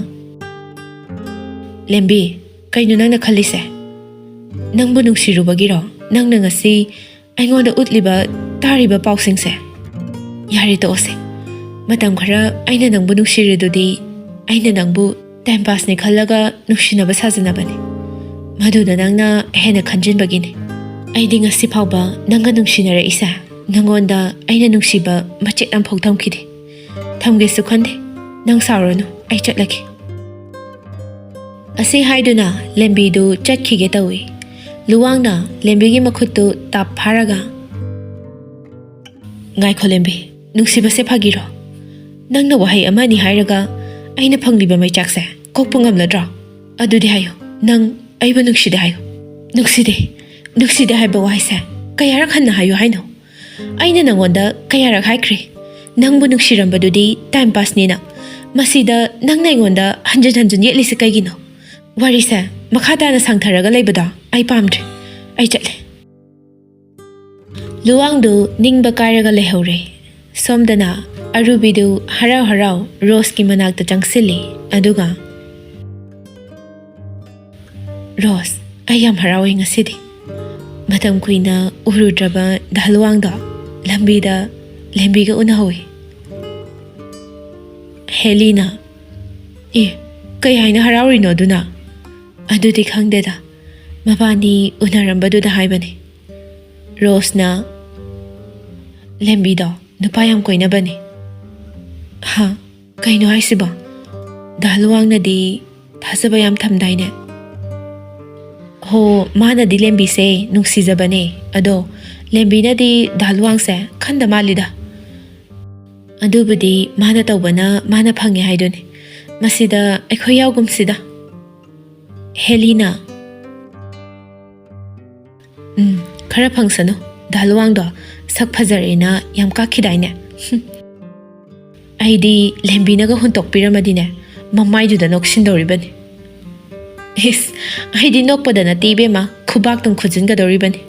"ꯂꯦꯝꯕꯤ, ꯀꯩꯅꯣ ꯅꯪꯅ ꯈꯜꯂꯤꯁꯦ? ꯅꯪꯕꯨ ꯅꯨꯡꯁꯤꯔꯨꯕꯒꯤꯔꯣ ꯅꯪꯅ ꯉꯁꯤ ꯑꯩꯉꯣꯟꯗ ꯎꯠꯂꯤꯕ, ꯇꯥꯔꯤꯕ ꯄꯥꯎꯁꯤꯡꯁꯦ? ꯌꯥꯔꯦ, ꯇꯣꯛꯑꯁꯦ꯫ ꯃꯇꯝ ꯈꯔ ꯑꯩꯅ ꯅꯪꯕꯨ ꯅꯨꯡꯁꯤꯔꯤꯗꯨꯗꯤ, ꯑꯩꯅ ꯅꯪꯕꯨ ꯇꯥꯏꯝ ꯄꯥꯁꯅꯤ ꯈꯜꯂꯒ ꯅꯨꯡꯁꯤꯅꯕ ꯁꯥꯖꯅꯕꯅꯤ꯫ ꯃꯗꯨꯗ ꯅꯪꯅ ꯍꯦꯟꯅ ꯈꯟꯖꯤꯟꯕꯒꯤꯅꯤ꯫ ꯑꯩꯗꯤ ꯉꯁꯤ ꯐꯥꯎꯕ ꯅꯪꯒ ꯅꯨꯡꯁꯤꯅꯔꯛꯏꯁꯦ ꯅꯪꯉꯣꯟꯗ ꯑꯩꯅ ꯅꯨꯡꯁꯤꯕ ꯃꯆꯦꯠ ꯑꯃꯐꯥꯎ ꯊꯝꯈꯤꯗꯦ꯫ ꯊꯝꯒꯦꯁꯨ ꯈꯟꯗꯦ꯫ ꯅꯪ ꯁꯥꯎꯔꯅꯨ, ꯑꯩ ꯆꯠꯂꯒꯦ꯫ ꯑꯁꯤ ꯍꯥꯏꯗꯨꯅ ꯂꯦꯝꯕꯤꯗꯨ ꯆꯠꯈꯤꯒꯦ ꯇꯧꯏ꯫ ꯂꯨꯋꯥꯡꯅ ꯂꯦꯝꯕꯤꯒꯤ ꯃꯈꯨꯠꯇꯨ ꯇꯥꯞ ꯐꯥꯔꯒ, "ꯉꯥꯏꯈꯣ ꯂꯦꯝꯕꯤ, ꯅꯨꯡꯁꯤꯕꯁꯦ ꯐꯥꯒꯤꯔꯣ? ꯅꯪꯅ ꯋꯥꯍꯩ ꯑꯃ ꯑꯅꯤ ꯍꯥꯏꯔꯒ ꯑꯩꯅ ꯐꯪꯂꯤꯕ ꯃꯩꯆꯥꯛꯁꯦ ꯀꯣꯛꯄ ꯉꯝꯂꯗ꯭ꯔꯣ? ꯑꯗꯨꯗꯤ ꯍꯥꯏꯌꯨ, ꯅꯪ ꯑꯩꯕꯨ ꯅꯨꯡꯁꯤꯗꯦ ꯍꯥꯏꯌꯨ꯫ ꯅꯨꯡꯁꯤꯗꯦ, ꯅꯨꯡꯁꯤꯗꯦ ꯍꯥꯏꯕ ꯋꯥꯍꯩꯁꯦ ꯀꯌꯥꯔꯛ ꯍꯟꯅ ꯍꯥꯏꯌꯨ ꯍꯥꯏꯅꯣ? ꯑꯩꯅ ꯅꯪꯉꯣꯟꯗ ꯀꯌꯥꯔꯛ ꯍꯥꯏꯈ꯭ꯔꯦ? ꯅꯪꯕꯨ ꯅꯨꯡꯁꯤꯔꯝꯕꯗꯨꯗꯤ ꯇꯥꯏꯝ ꯄꯥꯁꯅꯤꯅ꯫ ꯃꯁꯤꯗ ꯅꯪꯅ ꯑꯩꯉꯣꯟꯗ ꯍꯟꯖꯤꯟ ꯍꯟꯖꯤꯟ ꯌꯦꯠꯂꯤꯁꯦ ꯀꯩꯒꯤꯅꯣ? ꯋꯥꯔꯤꯁꯦ ꯃꯈꯥ ꯇꯥꯅ ꯁꯥꯡꯊꯔꯒ ꯂꯩꯕꯗꯣ ꯑꯩ ꯄꯥꯝꯗ꯭ꯔꯦ꯫ ꯑꯩ ꯆꯠꯂꯦ꯫" ꯂꯨꯋꯥꯡꯗꯨ ꯅꯤꯡꯕ ꯀꯥꯏꯔꯒ ꯂꯩꯍꯧꯔꯦ꯫ ꯁꯣꯝꯗꯅ ꯑꯔꯨꯕꯤꯗꯨ ꯍꯔꯥꯎ ꯍꯔꯥꯎ ꯔꯣꯁꯀꯤ ꯃꯅꯥꯛꯇ ꯆꯪꯁꯤꯜꯂꯤ꯫ ꯑꯗꯨꯒ, "ꯔꯣꯁ, ꯑꯩ ꯌꯥꯝ ꯍꯔꯥꯎꯋꯦ ꯉꯁꯤꯗꯤ꯫ ꯃꯇꯝ ꯀꯨꯏꯅ ꯎꯔꯨꯗ꯭ꯔꯕ ꯗꯥ ꯂꯨꯋꯥꯡꯗꯣ ꯂꯝꯕꯤꯗ ꯂꯦꯝꯕꯤꯒ ꯎꯅꯍꯧꯋꯤ꯫" ꯍꯦꯂꯤꯅ, "ꯑꯦ, ꯀꯩ ꯍꯥꯏꯅ ꯍꯔꯥꯎꯔꯤꯅꯣ ꯑꯗꯨꯅ?" "ꯑꯗꯨꯗꯤ ꯈꯪꯗꯦꯗ, ꯃꯕꯥꯅꯤ ꯎꯅꯔꯝꯕꯗꯨꯗ ꯍꯥꯏꯕꯅꯦ꯫" ꯔꯣꯁꯅ, "ꯂꯦꯝꯕꯤꯗꯣ ꯅꯨꯄꯥ ꯌꯥꯝ ꯀꯣꯏꯅꯕꯅꯦ꯫" "ꯍꯥ? ꯀꯩꯅꯣ ꯍꯥꯏꯁꯤꯕꯣ? ꯗꯥ ꯂꯨꯋꯥꯡꯅꯗꯤ ꯊꯥꯖꯕ ꯌꯥꯝ ꯊꯝꯗꯥꯏꯅꯦ?" "ꯍꯣ, ꯃꯥꯅꯗꯤ ꯂꯦꯝꯕꯤꯁꯦ ꯅꯨꯡꯁꯤꯖꯕꯅꯦ, ꯑꯗꯣ ꯂꯦꯝꯕꯤꯅꯗꯤ ꯗꯥ ꯂꯨꯋꯥꯡꯁꯦ ꯈꯟꯗ ꯃꯥꯜꯂꯤꯗ꯫ ꯑꯗꯨꯕꯨꯗꯤ ꯃꯥꯅ ꯇꯧꯕꯅ ꯃꯥꯅ ꯐꯪꯉꯦ ꯍꯥꯏꯗꯨꯅꯤ꯫ ꯃꯁꯤꯗ ꯑꯩꯈꯣꯏ ꯌꯥꯎꯒꯨꯝꯁꯤꯗ꯫" ꯍꯦꯂꯤꯅ, "ꯎꯝ, ꯈꯔ ꯐꯪꯁꯅꯨ꯫ ꯗꯥ ꯂꯨꯋꯥꯡꯗꯣ ꯁꯛ ꯐꯖꯔꯦꯅ ꯌꯥꯝ ꯀꯥꯛꯈꯤꯗꯥꯏꯅꯦ? ꯍꯨꯝ꯫ ꯑꯩꯗꯤ ꯂꯦꯝꯕꯤꯅꯒ ꯍꯨꯟꯇꯣꯛꯄꯤꯔꯝꯃꯗꯤꯅꯦ, ꯃꯃꯥꯏꯗꯨꯗ ꯅꯣꯛꯁꯤꯟꯗꯧꯔꯤꯕꯅꯤ꯫" "ꯏꯁ, ꯑꯩꯗꯤ ꯅꯣꯛꯄꯗ ꯅꯠꯇꯦ ꯏꯕꯦꯝꯃ, ꯈꯨꯕꯥꯛꯇꯨꯝ ꯈꯨꯖꯤꯟꯒꯗꯧꯔꯤꯕꯅꯤ꯫"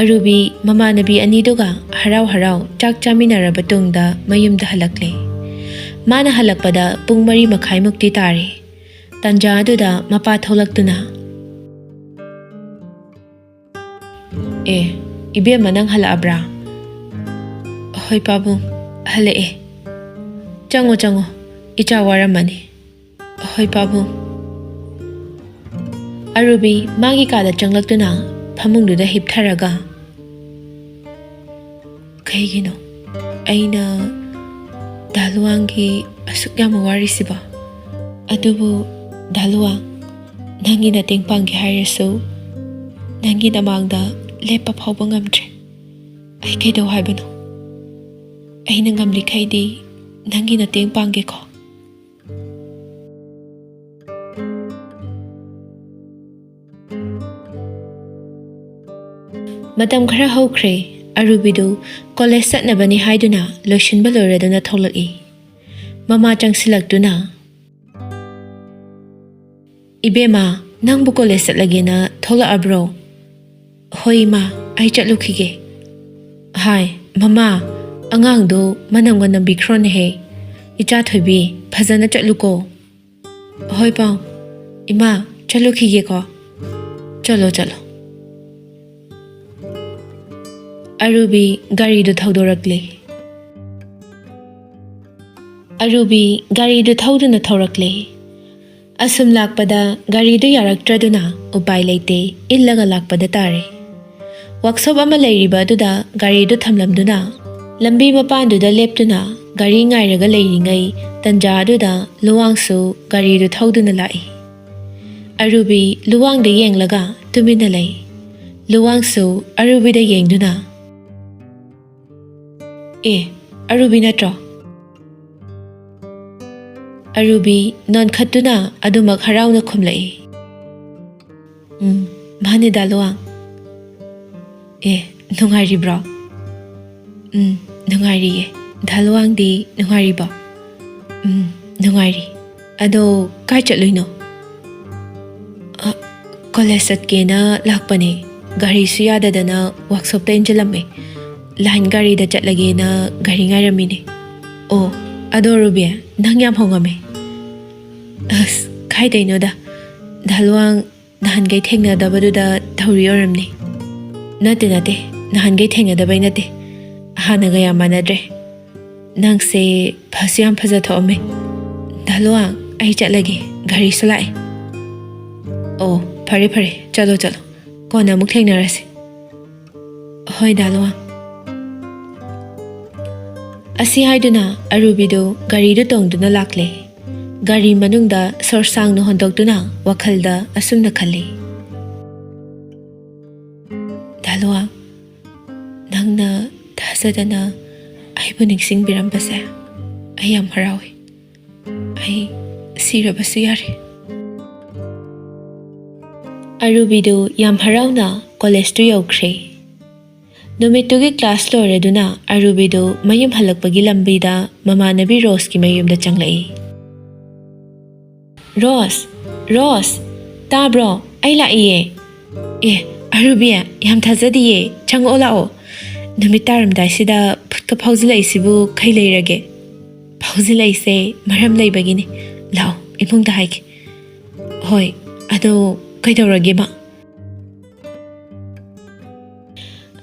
ꯑꯔꯨꯕꯤ ꯃꯃꯥꯟꯅꯕꯤ ꯑꯅꯤꯗꯨꯒ ꯍꯔꯥꯎ ꯍꯔꯥꯎ ꯆꯥꯛ ꯆꯥꯃꯤꯟꯅꯔꯕ ꯇꯨꯡꯗ ꯃꯌꯨꯝꯗ ꯍꯜꯂꯛꯂꯦ꯫ ꯃꯥꯅ ꯍꯜꯂꯛꯄꯗ ꯄꯨꯡ ꯃꯔꯤ ꯃꯈꯥꯏꯃꯨꯛꯇꯤ ꯇꯥꯔꯦ꯫ ꯇꯟꯖꯥ ꯑꯗꯨꯗ ꯃꯄꯥ ꯊꯣꯛꯂꯛꯇꯨꯅ, "ꯑꯦ, ꯏꯕꯦꯝꯃ, ꯅꯪ ꯍꯜꯂꯛꯑꯕ꯭ꯔꯥ?" "ꯍꯣꯏ ꯄꯥꯕꯨꯡ, ꯍꯜꯂꯛꯑꯦ꯫" "ꯆꯪꯉꯣ, ꯆꯪꯉꯣ, ꯏꯆꯥ ꯋꯥꯔꯝꯃꯅꯤ꯫" "ꯍꯣꯏ, ꯄꯥꯕꯨꯡ꯫" ꯑꯔꯨꯕꯤ ꯃꯥꯒꯤ ꯀꯥꯗ ꯆꯪꯂꯛꯇꯨꯅ ꯐꯃꯨꯡꯗꯨꯗ ꯍꯤꯞꯊꯔꯒ, "ꯀꯩꯒꯤꯅꯣ ꯑꯩꯅ ꯗꯥ ꯂꯨꯋꯥꯡꯒꯤ ꯑꯁꯨꯛ ꯌꯥꯝꯅ ꯋꯥꯔꯤꯁꯤꯕꯣ? ꯑꯗꯨꯕꯨ ꯗꯥ ꯂꯨꯋꯥꯡ, ꯅꯪꯒꯤ ꯃꯇꯦꯡ ꯄꯥꯡꯒꯦ ꯍꯥꯏꯔꯁꯨ ꯅꯪꯒꯤ ꯅꯃꯥꯡꯗ ꯂꯦꯞꯄ ꯐꯥꯎꯕ ꯉꯝꯗ꯭ꯔꯦ꯫ ꯑꯩ ꯀꯩꯗꯧ ꯍꯥꯏꯕꯅꯣ? ꯑꯩꯅ ꯉꯝꯂꯤꯈꯩꯗꯤ ꯅꯪꯒꯤ ꯃꯇꯦꯡ ꯄꯥꯡꯒꯦꯀꯣ꯫" ꯃꯇꯝ ꯈꯔ ꯍꯧꯈ꯭ꯔꯦ꯫ ꯑꯔꯨꯕꯤꯗꯨ ꯀꯣꯂꯦꯖ ꯆꯠꯅꯕꯅꯤ ꯍꯥꯏꯗꯨꯅ ꯂꯣꯏꯁꯤꯟꯕ ꯂꯣꯏꯔꯗꯨꯅ ꯊꯣꯛꯂꯛꯏ꯫ ꯃꯃꯥ ꯆꯪꯁꯤꯜꯂꯛꯇꯨꯅ, "ꯏꯕꯦꯝꯃ, ꯅꯪꯕꯨ ꯀꯣꯂꯦꯖ ꯆꯠꯂꯒꯦꯅ ꯊꯣꯛꯂꯛꯑꯕ꯭ꯔꯣ?" "ꯍꯣꯏ ꯏꯃꯥ, ꯑꯩ ꯆꯠꯂꯨꯈꯤꯒꯦ꯫" "ꯍꯥꯏ, ꯃꯃꯥ, ꯑꯉꯥꯡꯗꯣ ꯃꯅꯝꯒ ꯅꯝꯕꯤꯈ꯭ꯔꯣꯅꯦꯍꯦ꯫ ꯏꯆꯥ ꯊꯣꯏꯕꯤ, ꯐꯖꯅ ꯆꯠꯂꯨꯀꯣ꯫" "ꯍꯣꯏ ꯄꯥꯎ, ꯏꯃꯥ, ꯆꯠꯂꯨꯈꯤꯒꯦꯀꯣ꯫" "ꯆꯠꯂꯣ, ꯆꯠꯂꯣ꯫" ꯑꯔꯨꯕꯤ ꯒꯥꯔꯤꯗꯨ ꯊꯧꯗꯣꯔꯛꯂꯦ꯫ ꯑꯔꯨꯕꯤ ꯒꯥꯔꯤꯗꯨ ꯊꯧꯗꯨꯅ ꯊꯧꯔꯛꯂꯦ꯫ ꯑꯁꯨꯝ ꯂꯥꯛꯄꯗ ꯒꯥꯔꯤꯗꯨ ꯌꯥꯔꯛꯇ꯭ꯔꯗꯨꯅ ꯎꯄꯥꯏ ꯂꯩꯇꯦ, ꯏꯜꯂꯒ ꯂꯥꯛꯄꯗ ꯇꯥꯔꯦ꯫ ꯋꯥꯛꯁꯣꯞ ꯑꯃ ꯂꯩꯔꯤꯕ ꯑꯗꯨꯗ ꯒꯥꯔꯤꯗꯨ ꯊꯝꯂꯝꯗꯨꯅ ꯂꯝꯕꯤ ꯃꯄꯥꯟꯗꯨꯗ ꯂꯦꯞꯇꯨꯅ ꯒꯥꯔꯤ ꯉꯥꯏꯔꯒ ꯂꯩꯔꯤꯉꯩ ꯇꯟꯖꯥ ꯑꯗꯨꯗ ꯂꯨꯋꯥꯡꯁꯨ ꯒꯥꯔꯤꯗꯨ ꯊꯧꯗꯨꯅ ꯂꯥꯛꯏ꯫ ꯑꯔꯨꯕꯤ ꯂꯨꯋꯥꯡꯗ ꯌꯦꯡꯂꯒ ꯇꯨꯃꯤꯟꯅ ꯂꯩ꯫ ꯂꯨꯋꯥꯡꯁꯨ ꯑꯔꯨꯕꯤꯗ ꯌꯦꯡꯗꯨꯅ, "ꯑꯦ, ꯑꯔꯨꯕꯤ ꯅꯠꯇ꯭ꯔꯣ?" ꯑꯔꯨꯕꯤ ꯅꯣꯟꯈꯠꯇꯨꯅ ꯑꯗꯨꯃꯛ ꯍꯔꯥꯎꯅ ꯈꯨꯝꯂꯛꯏ꯫ "ꯎꯝ, ꯃꯥꯅꯦ ꯗꯥ ꯂꯨꯋꯥꯡ꯫ ꯑꯦ, ꯅꯨꯡꯉꯥꯏꯔꯤꯕ꯭ꯔꯣ?" "ꯎꯝ, ꯅꯨꯡꯉꯥꯏꯔꯤꯌꯦ꯫ ꯗꯥ ꯂꯨꯋꯥꯡꯗꯤ ꯅꯨꯡꯉꯥꯏꯔꯤꯕꯣ?" "ꯎꯝ, ꯅꯨꯡꯉꯥꯏꯔꯤ꯫ ꯑꯗꯣ ꯀꯥꯏ ꯆꯠꯂꯨꯏꯅꯣ?" "ꯑ, ꯀꯣꯂꯦꯖ ꯆꯠꯀꯦꯅ ꯂꯥꯛꯄꯅꯦ꯫ ꯒꯥꯔꯤꯁꯨ ꯌꯥꯗꯗꯅ ꯋꯥꯛꯁꯣꯞꯇ ꯏꯟꯁꯤꯜꯂꯝꯃꯦ꯫ ꯂꯥꯏꯟ ꯒꯥꯔꯤꯗ ꯆꯠꯂꯒꯦꯅ ꯒꯥꯔꯤ ꯉꯥꯏꯔꯝꯃꯤꯅꯦ꯫ ꯑꯣ, ꯑꯗꯣ ꯔꯨꯕꯤ, ꯅꯪ ꯌꯥꯝ ꯍꯣꯡꯉꯝꯃꯦ꯫" "ꯑꯁ, ꯀꯥꯏꯗꯩꯅꯣꯗ꯫ ꯗꯥ ꯂꯨꯋꯥꯡ ꯅꯍꯥꯟꯈꯩ ꯊꯦꯡꯅꯗꯕꯗꯨꯗ ꯇꯧꯔꯤ ꯑꯣꯏꯔꯝꯅꯤ꯫" "ꯅꯠꯇꯦ, ꯅꯠꯇꯦ꯫ ꯅꯍꯥꯟꯈꯩ ꯊꯦꯡꯅꯗꯕꯩ ꯅꯠꯇꯦ꯫ ꯍꯥꯟꯅꯒ ꯌꯥꯝ ꯃꯥꯟꯅꯗ꯭ꯔꯦ꯫ ꯅꯪꯁꯦ ꯐꯁꯨ ꯌꯥꯝ ꯐꯖ ꯊꯣꯛꯑꯝꯃꯦ꯫ ꯗꯥ ꯂꯨꯋꯥꯡ, ꯑꯩ ꯆꯠꯂꯒꯦ, ꯒꯥꯔꯤꯁꯨ ꯂꯥꯛꯑꯦ꯫ ꯑꯣ, ꯐꯔꯦ ꯐꯔꯦ, ꯆꯠꯂꯣ ꯆꯠꯂꯣ, ꯀꯣꯟꯅ ꯑꯃꯨꯛ ꯊꯦꯡꯅꯔꯁꯤ꯫ ꯍꯣꯏ ꯗꯥ ꯂꯨꯋꯥꯡ꯫ ꯑꯁꯤ ꯍꯥꯏꯗꯨꯅ ꯑꯔꯨꯕꯤꯗꯨ ꯒꯥꯔꯤꯗꯨ ꯇꯣꯡꯗꯨꯅ ꯂꯥꯛꯂꯦ꯫ ꯒꯥꯔꯤ ꯃꯅꯨꯡꯗ ꯁꯣꯔ ꯁꯥꯡꯅ ꯍꯣꯟꯗꯣꯛꯇꯨꯅ ꯋꯥꯈꯜꯗ ꯑꯁꯨꯝꯅ ꯈꯜꯂꯤ꯫ ꯗꯥ ꯂꯨꯋꯥꯡ, ꯅꯪꯅ ꯊꯥꯖꯗꯅ ꯑꯩꯕꯨ ꯅꯤꯡꯁꯤꯡꯕꯤꯔꯝꯕꯁꯦ ꯑꯩ ꯌꯥꯝ ꯍꯔꯥꯎꯏ꯫ ꯑꯩ ꯁꯤꯔꯕꯁꯨ ꯌꯥꯔꯦ꯫ ꯑꯔꯨꯕꯤꯗꯨ ꯌꯥꯝ ꯍꯔꯥꯎꯅ ꯀꯣꯂꯦꯖꯇꯨ ꯌꯧꯈ꯭ꯔꯦ꯫ ꯅꯨꯃꯤꯠꯇꯨꯒꯤ ꯀ꯭ꯂꯥꯁ ꯂꯣꯏꯔꯗꯨꯅ ꯑꯔꯨꯕꯤꯗꯨ ꯃꯌꯨꯝ ꯍꯜꯂꯛꯄꯒꯤ ꯂꯝꯕꯤꯗ ꯃꯃꯥꯟꯅꯕꯤ ꯔꯣꯁꯀꯤ ꯃꯌꯨꯝꯗ ꯆꯪꯂꯛꯏ꯫ "ꯔꯣꯁ, ꯔꯣꯁ, ꯇꯥꯕ꯭ꯔꯣ? ꯑꯩ ꯂꯥꯛꯏꯌꯦ꯫" "ꯑꯦ, ꯑꯔꯨꯕꯤ, ꯌꯥꯝ ꯊꯥꯖꯗꯤꯌꯦ, ꯆꯪꯉꯛꯑꯣ ꯂꯥꯛꯑꯣ꯫ ꯅꯨꯃꯤꯠ ꯇꯥꯔꯝꯗꯥꯏꯁꯤꯗ ꯐꯨꯠꯀ ꯐꯥꯎꯖꯤꯜꯂꯛꯏꯁꯤꯕꯨ ꯀꯩ ꯂꯩꯔꯒꯦ?" "ꯐꯥꯎꯖꯤꯜꯂꯛꯏꯁꯦ ꯃꯔꯝ ꯂꯩꯕꯒꯤꯅꯤ꯫ ꯂꯥꯛꯑꯣ, ꯏꯃꯨꯡꯗ ꯍꯥꯏꯒꯦ꯫" "ꯍꯣꯏ, ꯑꯗꯣ ꯀꯩꯗꯧꯔꯒꯦꯕ?"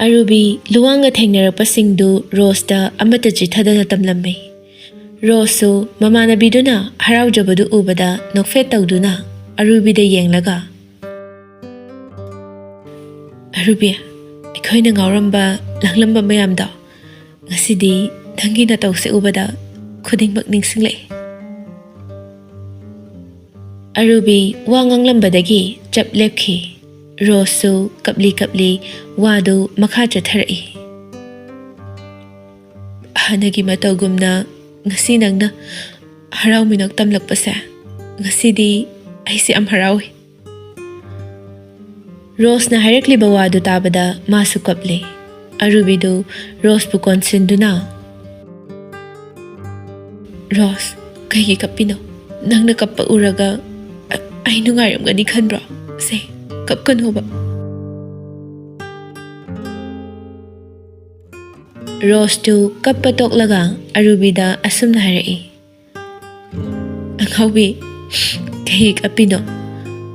ꯑꯔꯨꯕꯤ ꯂꯨꯋꯥꯡꯒ ꯊꯦꯡꯅꯔꯛꯄꯁꯤꯡꯗꯨ ꯔꯣꯁꯇ ꯑꯃꯠꯇ ꯆꯤꯊꯗꯅ ꯇꯝꯂꯝꯃꯤ꯫ ꯔꯣꯁꯁꯨ ꯃꯃꯥꯟꯅꯕꯤꯗꯨꯅ ꯍꯔꯥꯎꯖꯕꯗꯨ ꯎꯕꯗ ꯅꯣꯛꯐꯦꯠ ꯇꯧꯗꯨꯅ ꯑꯔꯨꯕꯤꯗ ꯌꯦꯡꯂꯒ, "ꯑꯔꯨꯕꯤ, ꯑꯩꯈꯣꯏꯅ ꯉꯥꯎꯔꯝꯕ ꯂꯥꯡꯂꯝꯕ ꯃꯌꯥꯝꯗꯣ ꯉꯁꯤꯗꯤ ꯅꯪꯒꯤ ꯅꯇꯧꯁꯦ ꯎꯕꯗ ꯈꯨꯗꯤꯡꯃꯛ ꯅꯤꯡꯁꯤꯡꯂꯛꯏ꯫" ꯑꯔꯨꯕꯤ ꯋꯥ ꯉꯥꯡꯂꯝꯕꯗꯒꯤ ꯆꯞ ꯂꯦꯞꯈꯤ꯫ ꯔꯣꯁꯁꯨ ꯀꯞꯂꯤ ꯀꯞꯂꯤ ꯋꯥꯗꯨ ꯃꯈꯥ ꯆꯠꯊꯔꯛꯏ꯫ "ꯍꯥꯟꯅꯒꯤ ꯃꯇꯧꯒꯨꯝꯅ ꯉꯁꯤ ꯅꯪꯅ ꯍꯔꯥꯎ ꯃꯤꯅꯣꯛ ꯇꯝꯂꯛꯄꯁꯦ, ꯉꯁꯤꯗꯤ ꯑꯩꯁꯦ ꯌꯥꯝ ꯍꯔꯥꯎꯏ꯫" ꯔꯣꯁꯅ ꯍꯥꯏꯔꯛꯂꯤꯕ ꯋꯥꯗꯨ ꯇꯥꯕꯗ ꯃꯥꯁꯨ ꯀꯞꯂꯦ꯫ ꯑꯔꯨꯕꯤꯗꯨ ꯔꯣꯁꯄꯨ ꯀꯣꯟꯁꯤꯟꯗꯨꯅ, "ꯔꯣꯁ, ꯀꯩꯒꯤ ꯀꯞꯄꯤꯅꯣ? ꯅꯪꯅ ꯀꯞꯄ ꯎꯔꯒ ꯑ-, ꯑꯩ ꯅꯨꯡꯉꯥꯏꯔꯝꯒꯅꯤ ꯈꯟꯕ꯭ꯔꯣ? ꯁꯦ, ꯀꯞꯀꯅꯣꯕ꯫" ꯔꯣꯁꯇꯨ ꯀꯞꯄ ꯇꯣꯛꯂꯒ ꯑꯔꯨꯕꯤꯗ ꯑꯁꯨꯝꯅ ꯍꯥꯏꯔꯛꯏ, "ꯑꯉꯥꯎꯕꯤ, ꯀꯩꯒꯤ ꯀꯞꯄꯤꯅꯣ?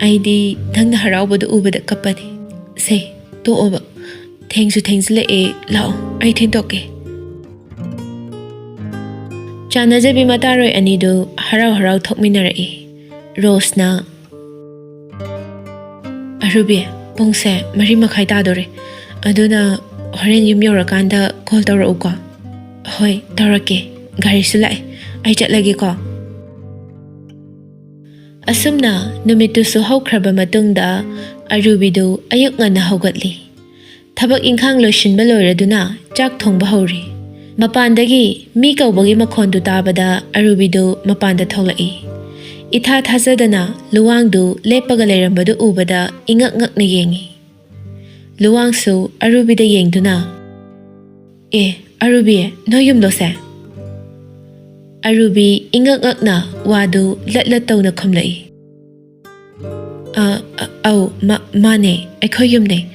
ꯑꯩꯗꯤ ꯅꯪꯅ ꯍꯔꯥꯎꯕꯗꯨ ꯎꯕꯗ ꯀꯞꯄꯅꯤ꯫ ꯁꯦ, ꯇꯣꯛꯑꯣꯕ꯫ ꯊꯦꯡꯁꯨ ꯊꯦꯡꯖꯤꯜꯂꯛꯑꯦ, ꯂꯥꯛꯑꯣ, ꯑꯩ ꯊꯤꯟꯗꯣꯛꯀꯦ꯫" ꯆꯥꯟꯅꯖꯕꯤ ꯃꯇꯥꯔꯣꯏ ꯑꯅꯤꯗꯨ ꯍꯔꯥꯎ ꯍꯔꯥꯎ ꯊꯣꯛꯃꯤꯟꯅꯔꯛꯏ꯫ ꯔꯣꯁꯅ, "ꯑꯔꯨꯕꯤ, ꯄꯨꯡꯁꯦ ꯃꯔꯤ ꯃꯈꯥꯏ ꯇꯥꯗꯣꯔꯦ, ꯑꯗꯨꯅ ꯍꯣꯔꯦꯟ ꯌꯨꯝ ꯌꯧꯔꯀꯥꯟꯗ ꯀꯣꯜ ꯇꯧꯔꯛꯎꯀꯣ꯫" "ꯍꯣꯏ, ꯇꯧꯔꯛꯀꯦ꯫ ꯒꯥꯔꯤꯁꯨ ꯂꯥꯛꯑꯦ꯫ ꯑꯩ ꯆꯠꯂꯒꯦꯀꯣ꯫" ꯑꯁꯨꯝꯅ ꯅꯨꯃꯤꯠꯇꯨꯁꯨ ꯍꯧꯈ꯭ꯔꯕ ꯃꯇꯨꯡꯗ ꯑꯔꯨꯕꯤꯗꯨ ꯑꯌꯨꯛ ꯉꯟꯅ ꯍꯧꯒꯠꯂꯤ꯫ ꯊꯕꯛ ꯏꯪꯈꯥꯡ ꯂꯣꯏꯁꯤꯟꯕ ꯂꯣꯏꯔꯗꯨꯅ ꯆꯥꯛ ꯊꯣꯡꯕ ꯍꯧꯔꯤ꯫ ꯃꯄꯥꯟꯗꯒꯤ ꯃꯤ ꯀꯧꯕꯒꯤ ꯃꯈꯣꯟꯗꯨ ꯇꯥꯕꯗ ꯑꯔꯨꯕꯤꯗꯨ ꯃꯄꯥꯟꯗ ꯊꯣꯛꯂꯛꯏ꯫ ꯏꯊꯥ ꯊꯥꯖꯗꯅ ꯂꯨꯋꯥꯡꯗꯨ ꯂꯦꯞꯄꯒ ꯂꯩꯔꯝꯕꯗꯨ ꯎꯕꯗ ꯏꯉꯛ ꯉꯛꯅ ꯌꯦꯡꯉꯤ꯫ ꯂꯨꯋꯥꯡꯁꯨ ꯑꯔꯨꯕꯤꯗ ꯌꯦꯡꯗꯨꯅ, "ꯑꯦ, ꯑꯔꯨꯕꯤ, ꯅꯣꯏ ꯌꯨꯝꯗꯣꯁꯦ?" ꯑꯔꯨꯕꯤ ꯏꯉꯛ ꯉꯛꯅ ꯋꯥꯗꯨ ꯂꯠ ꯂꯠ ꯇꯧꯅ ꯈꯨꯝꯂꯛꯏ꯫ "ꯑ, ꯑ, ꯑꯧ, ꯃꯥ-, ꯃꯥꯅꯦ, ꯑꯩꯈꯣꯏ ꯌꯨꯝꯅꯦ꯫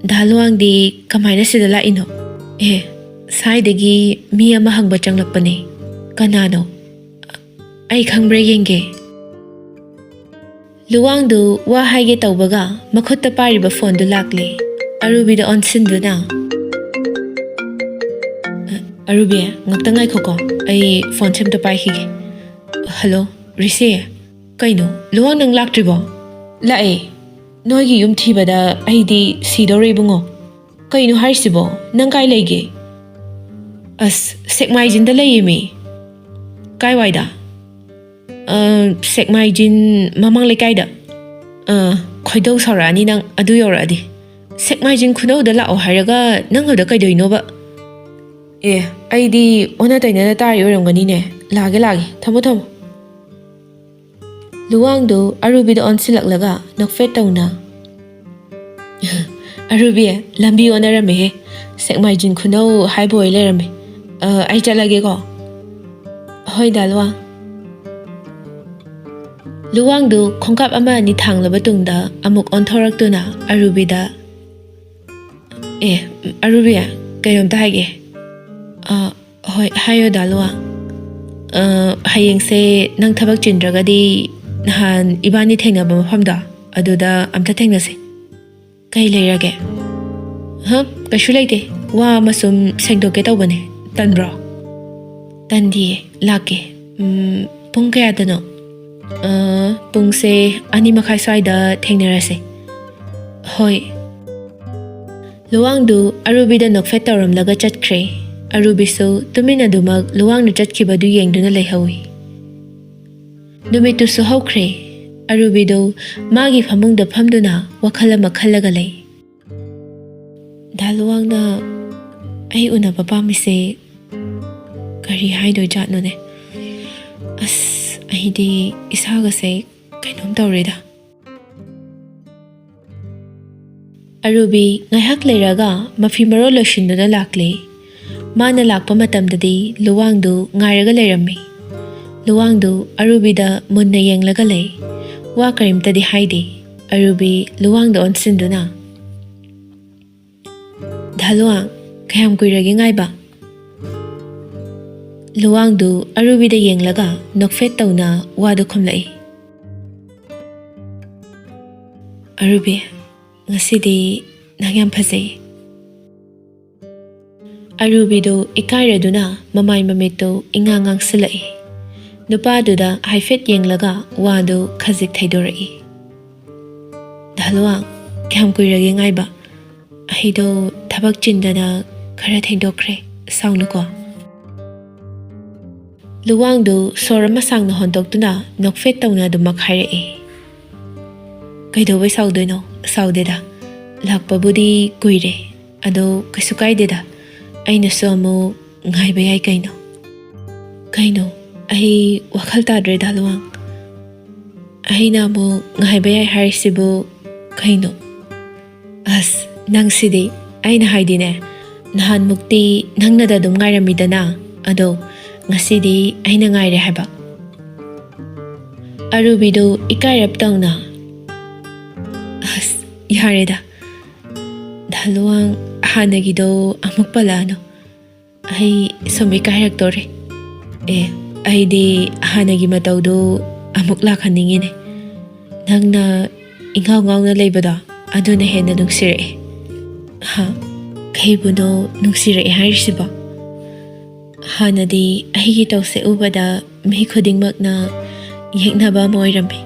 ꯗꯥ ꯂꯨꯋꯥꯡꯗꯤ ꯀꯃꯥꯏꯅ ꯁꯤꯗ ꯂꯥꯛꯏꯅꯣ?" "ꯑꯦ, ꯁ꯭ꯋꯥꯏꯗꯒꯤ ꯃꯤ ꯑꯃ ꯍꯪꯕ ꯆꯪꯂꯛꯄꯅꯦ꯫" "ꯀꯅꯥꯅꯣ? ꯑꯩ ꯈꯪꯕ꯭ꯔꯥ ꯌꯦꯡꯒꯦ꯫" ꯂꯨꯋꯥꯡꯗꯨ ꯋꯥ ꯍꯥꯏꯒꯦ ꯇꯧꯕꯒ ꯃꯈꯨꯠꯇ ꯄꯥꯏꯔꯤꯕ ꯐꯣꯟꯗꯨ ꯂꯥꯛꯂꯦ꯫ ꯑꯔꯨꯕꯤꯗ ꯑꯣꯟꯁꯤꯟꯗꯨꯅ, "ꯑꯔꯨꯕꯤ, ꯉꯥꯛꯇꯪ ꯉꯥꯏꯈꯣꯀꯣ, ꯑꯩ ꯐꯣꯟꯁꯦ ꯑꯝꯇ ꯄꯥꯏꯈꯤꯒꯦ꯫ ꯍꯜꯂꯣ, ꯔꯤꯁꯤ꯫ ꯀꯩꯅꯣ, ꯂꯨꯋꯥꯡ ꯅꯪ ꯂꯥꯛꯇ꯭ꯔꯤꯕꯣ?" "ꯂꯥꯛꯑꯦ꯫ ꯅꯣꯏꯒꯤ ꯌꯨꯝ ꯊꯤꯕꯗ ꯑꯩꯗꯤ ꯁꯤꯗꯧꯔꯦ ꯏꯕꯨꯡꯉꯣ꯫ ꯀꯩꯅꯣ ꯍꯥꯏꯁꯤꯕꯣ? ꯅꯪ ꯀꯥꯏ ꯂꯩꯒꯦ?" "ꯑꯁ, ꯁꯦꯛꯃꯥꯏꯖꯤꯟꯗ ꯂꯩꯌꯦꯃꯤ꯫" "ꯀꯥꯏꯋꯥꯏꯗ?" "ꯑ, ꯁꯦꯛꯃꯥꯏꯖꯤꯟ ꯃꯃꯥꯡ ꯂꯩꯀꯥꯏꯗ꯫" "ꯑ, ꯈꯣꯏꯗꯧ ꯁꯥꯎꯔꯛꯑꯅꯤ ꯅꯪ ꯑꯗꯨ ꯌꯧꯔꯛꯑꯗꯤ꯫ ꯁꯦꯛꯃꯥꯏꯖꯤꯟ ꯈꯨꯅꯧꯗ ꯂꯥꯛꯑꯣ ꯍꯥꯏꯔꯒ ꯅꯪ ꯑꯗꯨꯗ ꯀꯩꯗꯧꯏꯅꯣꯕ?" "ꯑꯦ, ꯑꯩꯗꯤ ꯑꯣꯟꯅ ꯇꯩꯅꯅ ꯇꯥꯔꯤ ꯑꯣꯏꯔꯝꯒꯅꯤꯅꯦ꯫ ꯂꯥꯛꯑꯒꯦ, ꯂꯥꯛꯑꯒꯦ꯫ ꯊꯝꯃꯣ, ꯊꯝꯃꯣ꯫" ꯂꯨꯋꯥꯡꯗꯨ ꯑꯔꯨꯕꯤꯗ ꯑꯣꯟꯁꯤꯜꯂꯛꯂꯒ ꯅꯣꯛꯐꯦꯠ ꯇꯧꯅ, "ꯑꯔꯨꯕꯤ, ꯂꯝꯕꯤ ꯑꯣꯟꯅꯔꯝꯃꯦꯍꯦ꯫ ꯁꯦꯛꯃꯥꯏꯖꯤꯟ ꯈꯨꯅꯧ ꯍꯥꯏꯕ ꯑꯣꯏ ꯂꯩꯔꯝꯃꯦ꯫ ꯑ, ꯑꯩ ꯆꯠꯂꯒꯦꯀꯣ꯫" "ꯍꯣꯏ, ꯗꯥ ꯂꯨꯋꯥꯡ꯫" ꯂꯨꯋꯥꯡꯗꯨ ꯈꯣꯡꯀꯥꯞ ꯑꯃ ꯑꯅꯤ ꯊꯥꯡꯂꯕ ꯇꯨꯡꯗ ꯑꯃꯨꯛ ꯑꯣꯟꯊꯣꯔꯛꯇꯨꯅ ꯑꯔꯨꯕꯤꯗ, "ꯑꯦ, ꯑꯔꯨꯕꯤ, ꯀꯩꯅꯣꯝꯇ ꯍꯥꯏꯒꯦ꯫" "ꯑ, ꯍꯣꯏ, ꯍꯥꯏꯌꯣ, ꯗꯥ ꯂꯨꯋꯥꯡ꯫" "ꯑ, ꯍꯌꯦꯡꯁꯦ ꯅꯪ ꯊꯕꯛ ꯆꯤꯟꯗ꯭ꯔꯒꯗꯤ ꯅꯍꯥꯟ ꯏꯕꯥꯅꯤ ꯊꯦꯡꯅꯕ ꯃꯐꯝꯗꯣ, ꯑꯗꯨꯗ ꯑꯝꯇ ꯊꯦꯡꯅꯁꯦ꯫" "ꯀꯩ ꯂꯩꯔꯒꯦ?" "ꯍ, ꯀꯩꯁꯨ ꯂꯩꯇꯦ꯫ ꯋꯥ ꯑꯃ ꯁꯨꯝ ꯁꯦꯡꯗꯣꯛꯀꯦ ꯇꯧꯕꯅꯦ꯫ ꯇꯟꯕ꯭ꯔꯣ?" "ꯇꯟꯗꯤꯌꯦ, ꯂꯥꯛꯀꯦ꯫ ꯎꯝ, ꯄꯨꯡ ꯀꯌꯥꯗꯅꯣ?" "ꯑ, ꯄꯨꯡꯁꯦ ꯑꯅꯤ ꯃꯈꯥꯏ ꯁ꯭ꯋꯥꯏꯗ ꯊꯦꯡꯅꯔꯁꯦ꯫" "ꯍꯣꯏ꯫" ꯂꯨꯋꯥꯡꯗꯨ ꯑꯔꯨꯕꯤꯗ ꯅꯣꯛꯐꯦꯠ ꯇꯧꯔꯝꯂꯒ ꯆꯠꯈ꯭ꯔꯦ꯫ ꯑꯔꯨꯕꯤꯁꯨ ꯇꯨꯃꯤꯟ ꯑꯗꯨꯃꯛ ꯂꯨꯋꯥꯡꯅ ꯆꯠꯈꯤꯕꯗꯨ ꯌꯦꯡꯗꯨꯅ ꯂꯩꯍꯧꯏ꯫ ꯅꯨꯃꯤꯠꯇꯨꯁꯨ ꯍꯧꯈ꯭ꯔꯦ꯫ ꯑꯔꯨꯕꯤꯗꯨ ꯃꯥꯒꯤ ꯐꯃꯨꯡꯗ ꯐꯝꯗꯨꯅ ꯋꯥꯈꯜ ꯑꯃ ꯈꯜꯂꯒ ꯂꯩ꯫ ꯗꯥ ꯂꯨꯋꯥꯡꯅ ꯑꯩ ꯎꯅꯕ ꯄꯥꯝꯃꯤꯁꯦ ꯀꯔꯤ ꯍꯥꯏꯗꯣꯏꯖꯥꯠꯅꯣꯅꯦ? ꯑꯁ, ꯑꯩꯗꯤ ꯏꯁꯥꯒꯁꯦ ꯀꯩꯅꯣꯝ ꯇꯧꯔꯦꯗ꯫ ꯑꯔꯨꯕꯤ ꯉꯥꯏꯍꯥꯛ ꯂꯩꯔꯒ ꯃꯐꯤ ꯃꯔꯣꯜ ꯂꯣꯏꯁꯤꯟꯗꯨꯅ ꯂꯥꯛꯂꯦ꯫ ꯃꯥꯅ ꯂꯥꯛꯄ ꯃꯇꯝꯗꯗꯤ ꯂꯨꯋꯥꯡꯗꯨ ꯉꯥꯏꯔꯒ ꯂꯩꯔꯝꯃꯤ꯫ ꯂꯨꯋꯥꯡꯗꯨ ꯑꯔꯨꯕꯤꯗ ꯃꯨꯟꯅ ꯌꯦꯡꯂꯒ ꯂꯩ꯫ ꯋꯥ ꯀꯔꯤꯝꯇꯗꯤ ꯍꯥꯏꯗꯦ꯫ ꯑꯔꯨꯕꯤ ꯂꯨꯋꯥꯡꯗ ꯑꯣꯟꯁꯤꯟꯗꯨꯅ, "ꯙꯥꯂꯨꯋꯥꯡ, ꯀꯌꯥꯝ ꯀꯨꯏꯔꯒꯦ ꯉꯥꯏꯕ?" ꯂꯨꯋꯥꯡꯗꯨ ꯑꯔꯨꯕꯤꯗ ꯌꯦꯡꯂꯒ ꯅꯣꯛꯐꯦꯠ ꯇꯧꯅ ꯋꯥꯗꯨ ꯈꯨꯝꯂꯛꯏ꯫ "ꯑꯔꯨꯕꯤ, ꯉꯁꯤꯗꯤ ꯅꯪ ꯌꯥꯝ ꯐꯖꯩ꯫" ꯑꯔꯨꯕꯤꯗꯨ ꯏꯀꯥꯏꯔꯗꯨꯅ ꯃꯃꯥꯏ ꯃꯃꯤꯠꯇꯨ ꯏꯉꯥꯡ ꯉꯥꯡꯁꯤꯜꯂꯛꯏ꯫ ꯅꯨꯄꯥꯗꯨꯗ ꯍꯥꯏꯐꯦꯠ ꯌꯦꯡꯂꯒ ꯋꯥꯗꯨ ꯈꯖꯤꯛ ꯊꯩꯗꯣꯔꯛꯏ꯫ "ꯙꯥꯂꯨꯋꯥꯡ, ꯀꯌꯥꯝ ꯀꯨꯏꯔꯒꯦ ꯉꯥꯏꯕ? ꯑꯩꯗꯣ ꯊꯕꯛ ꯆꯤꯟꯗꯅ ꯈꯔ ꯊꯦꯡꯗꯣꯛꯈ꯭ꯔꯦ, ꯁꯥꯎꯅꯨꯀꯣ꯫" ꯂꯨꯋꯥꯡꯗꯨ ꯁꯣꯔ ꯑꯃ ꯁꯥꯡꯅ ꯍꯣꯟꯗꯣꯛꯇꯨꯅ ꯅꯣꯛꯐꯦꯠ ꯇꯧꯅ ꯑꯗꯨꯃꯛ ꯍꯥꯏꯔꯛꯏ꯫ "ꯀꯩꯗꯧꯕꯩ ꯁꯥꯎꯗꯣꯏꯅꯣ? ꯁꯥꯎꯗꯦꯗ꯫ ꯂꯥꯛꯄꯕꯨꯗꯤ ꯀꯨꯏꯔꯦ, ꯑꯗꯣ ꯀꯩꯁꯨ ꯀꯥꯏꯗꯦꯗ꯫ ꯑꯩꯅꯁꯨ ꯑꯃꯨꯛ ꯉꯥꯏꯕ ꯌꯥꯏ ꯀꯩꯅꯣ꯫" "ꯀꯩꯅꯣ? ꯑꯩ ꯋꯥꯈꯜ ꯇꯥꯗ꯭ꯔꯦꯗ, ꯂꯨꯋꯥꯡ꯫ ꯑꯩꯅ ꯑꯃꯨꯛ ꯉꯥꯏꯕ ꯌꯥꯏ ꯍꯥꯏꯔꯤꯁꯤꯕꯨ ꯀꯩꯅꯣ?" "ꯑꯁ, ꯅꯪꯁꯤꯗꯤ꯫ ꯑꯩꯅ ꯍꯥꯏꯗꯤꯅꯦ, ꯅꯍꯥꯟꯃꯨꯛꯇꯤ ꯅꯪꯅꯗ ꯑꯗꯨꯝ ꯉꯥꯏꯔꯝꯃꯤꯗꯅ, ꯑꯗꯣ ꯉꯁꯤꯗꯤ ꯑꯩꯅ ꯉꯥꯏꯔꯦ ꯍꯥꯏꯕ꯫" ꯑꯔꯨꯕꯤꯗꯨ ꯏꯀꯥꯏꯔꯞ ꯇꯧꯅ, "ꯑꯁ, ꯌꯥꯔꯦꯗ, ꯙꯥꯂꯨꯋꯥꯡ, ꯍꯥꯟꯅꯒꯤꯗꯣ ꯑꯃꯨꯛ ꯄꯜꯂꯛꯑꯅꯨ꯫ ꯑꯩ ꯁꯨꯝ ꯏꯀꯥꯏꯔꯛꯇꯣꯔꯦ꯫ ꯑꯦ, ꯑꯩꯗꯤ ꯍꯥꯟꯅꯒꯤ ꯃꯇꯧꯗꯨ ꯑꯃꯨꯛ ꯂꯥꯛꯍꯟꯅꯤꯡꯉꯤꯅꯦ꯫ ꯅꯪꯅ ꯏꯉꯥꯎ ꯉꯥꯎꯅ ꯂꯩꯕꯗꯣ, ꯑꯗꯨꯅ ꯍꯦꯟꯅ ꯅꯨꯡꯁꯤꯔꯛꯑꯦ꯫" "ꯍꯥ? ꯀꯩꯕꯨꯅꯣ ꯅꯨꯡꯁꯤꯔꯛꯑꯦ ꯍꯥꯏꯔꯤꯁꯤꯕꯣ?" ꯍꯥꯟꯅꯗꯤ ꯑꯩꯒꯤ ꯇꯧꯁꯦ ꯎꯕꯗ ꯃꯤ ꯈꯨꯗꯤꯡꯃꯛꯅ ꯌꯦꯛꯅꯕ ꯑꯃ ꯑꯣꯏꯔꯝꯃꯤ꯫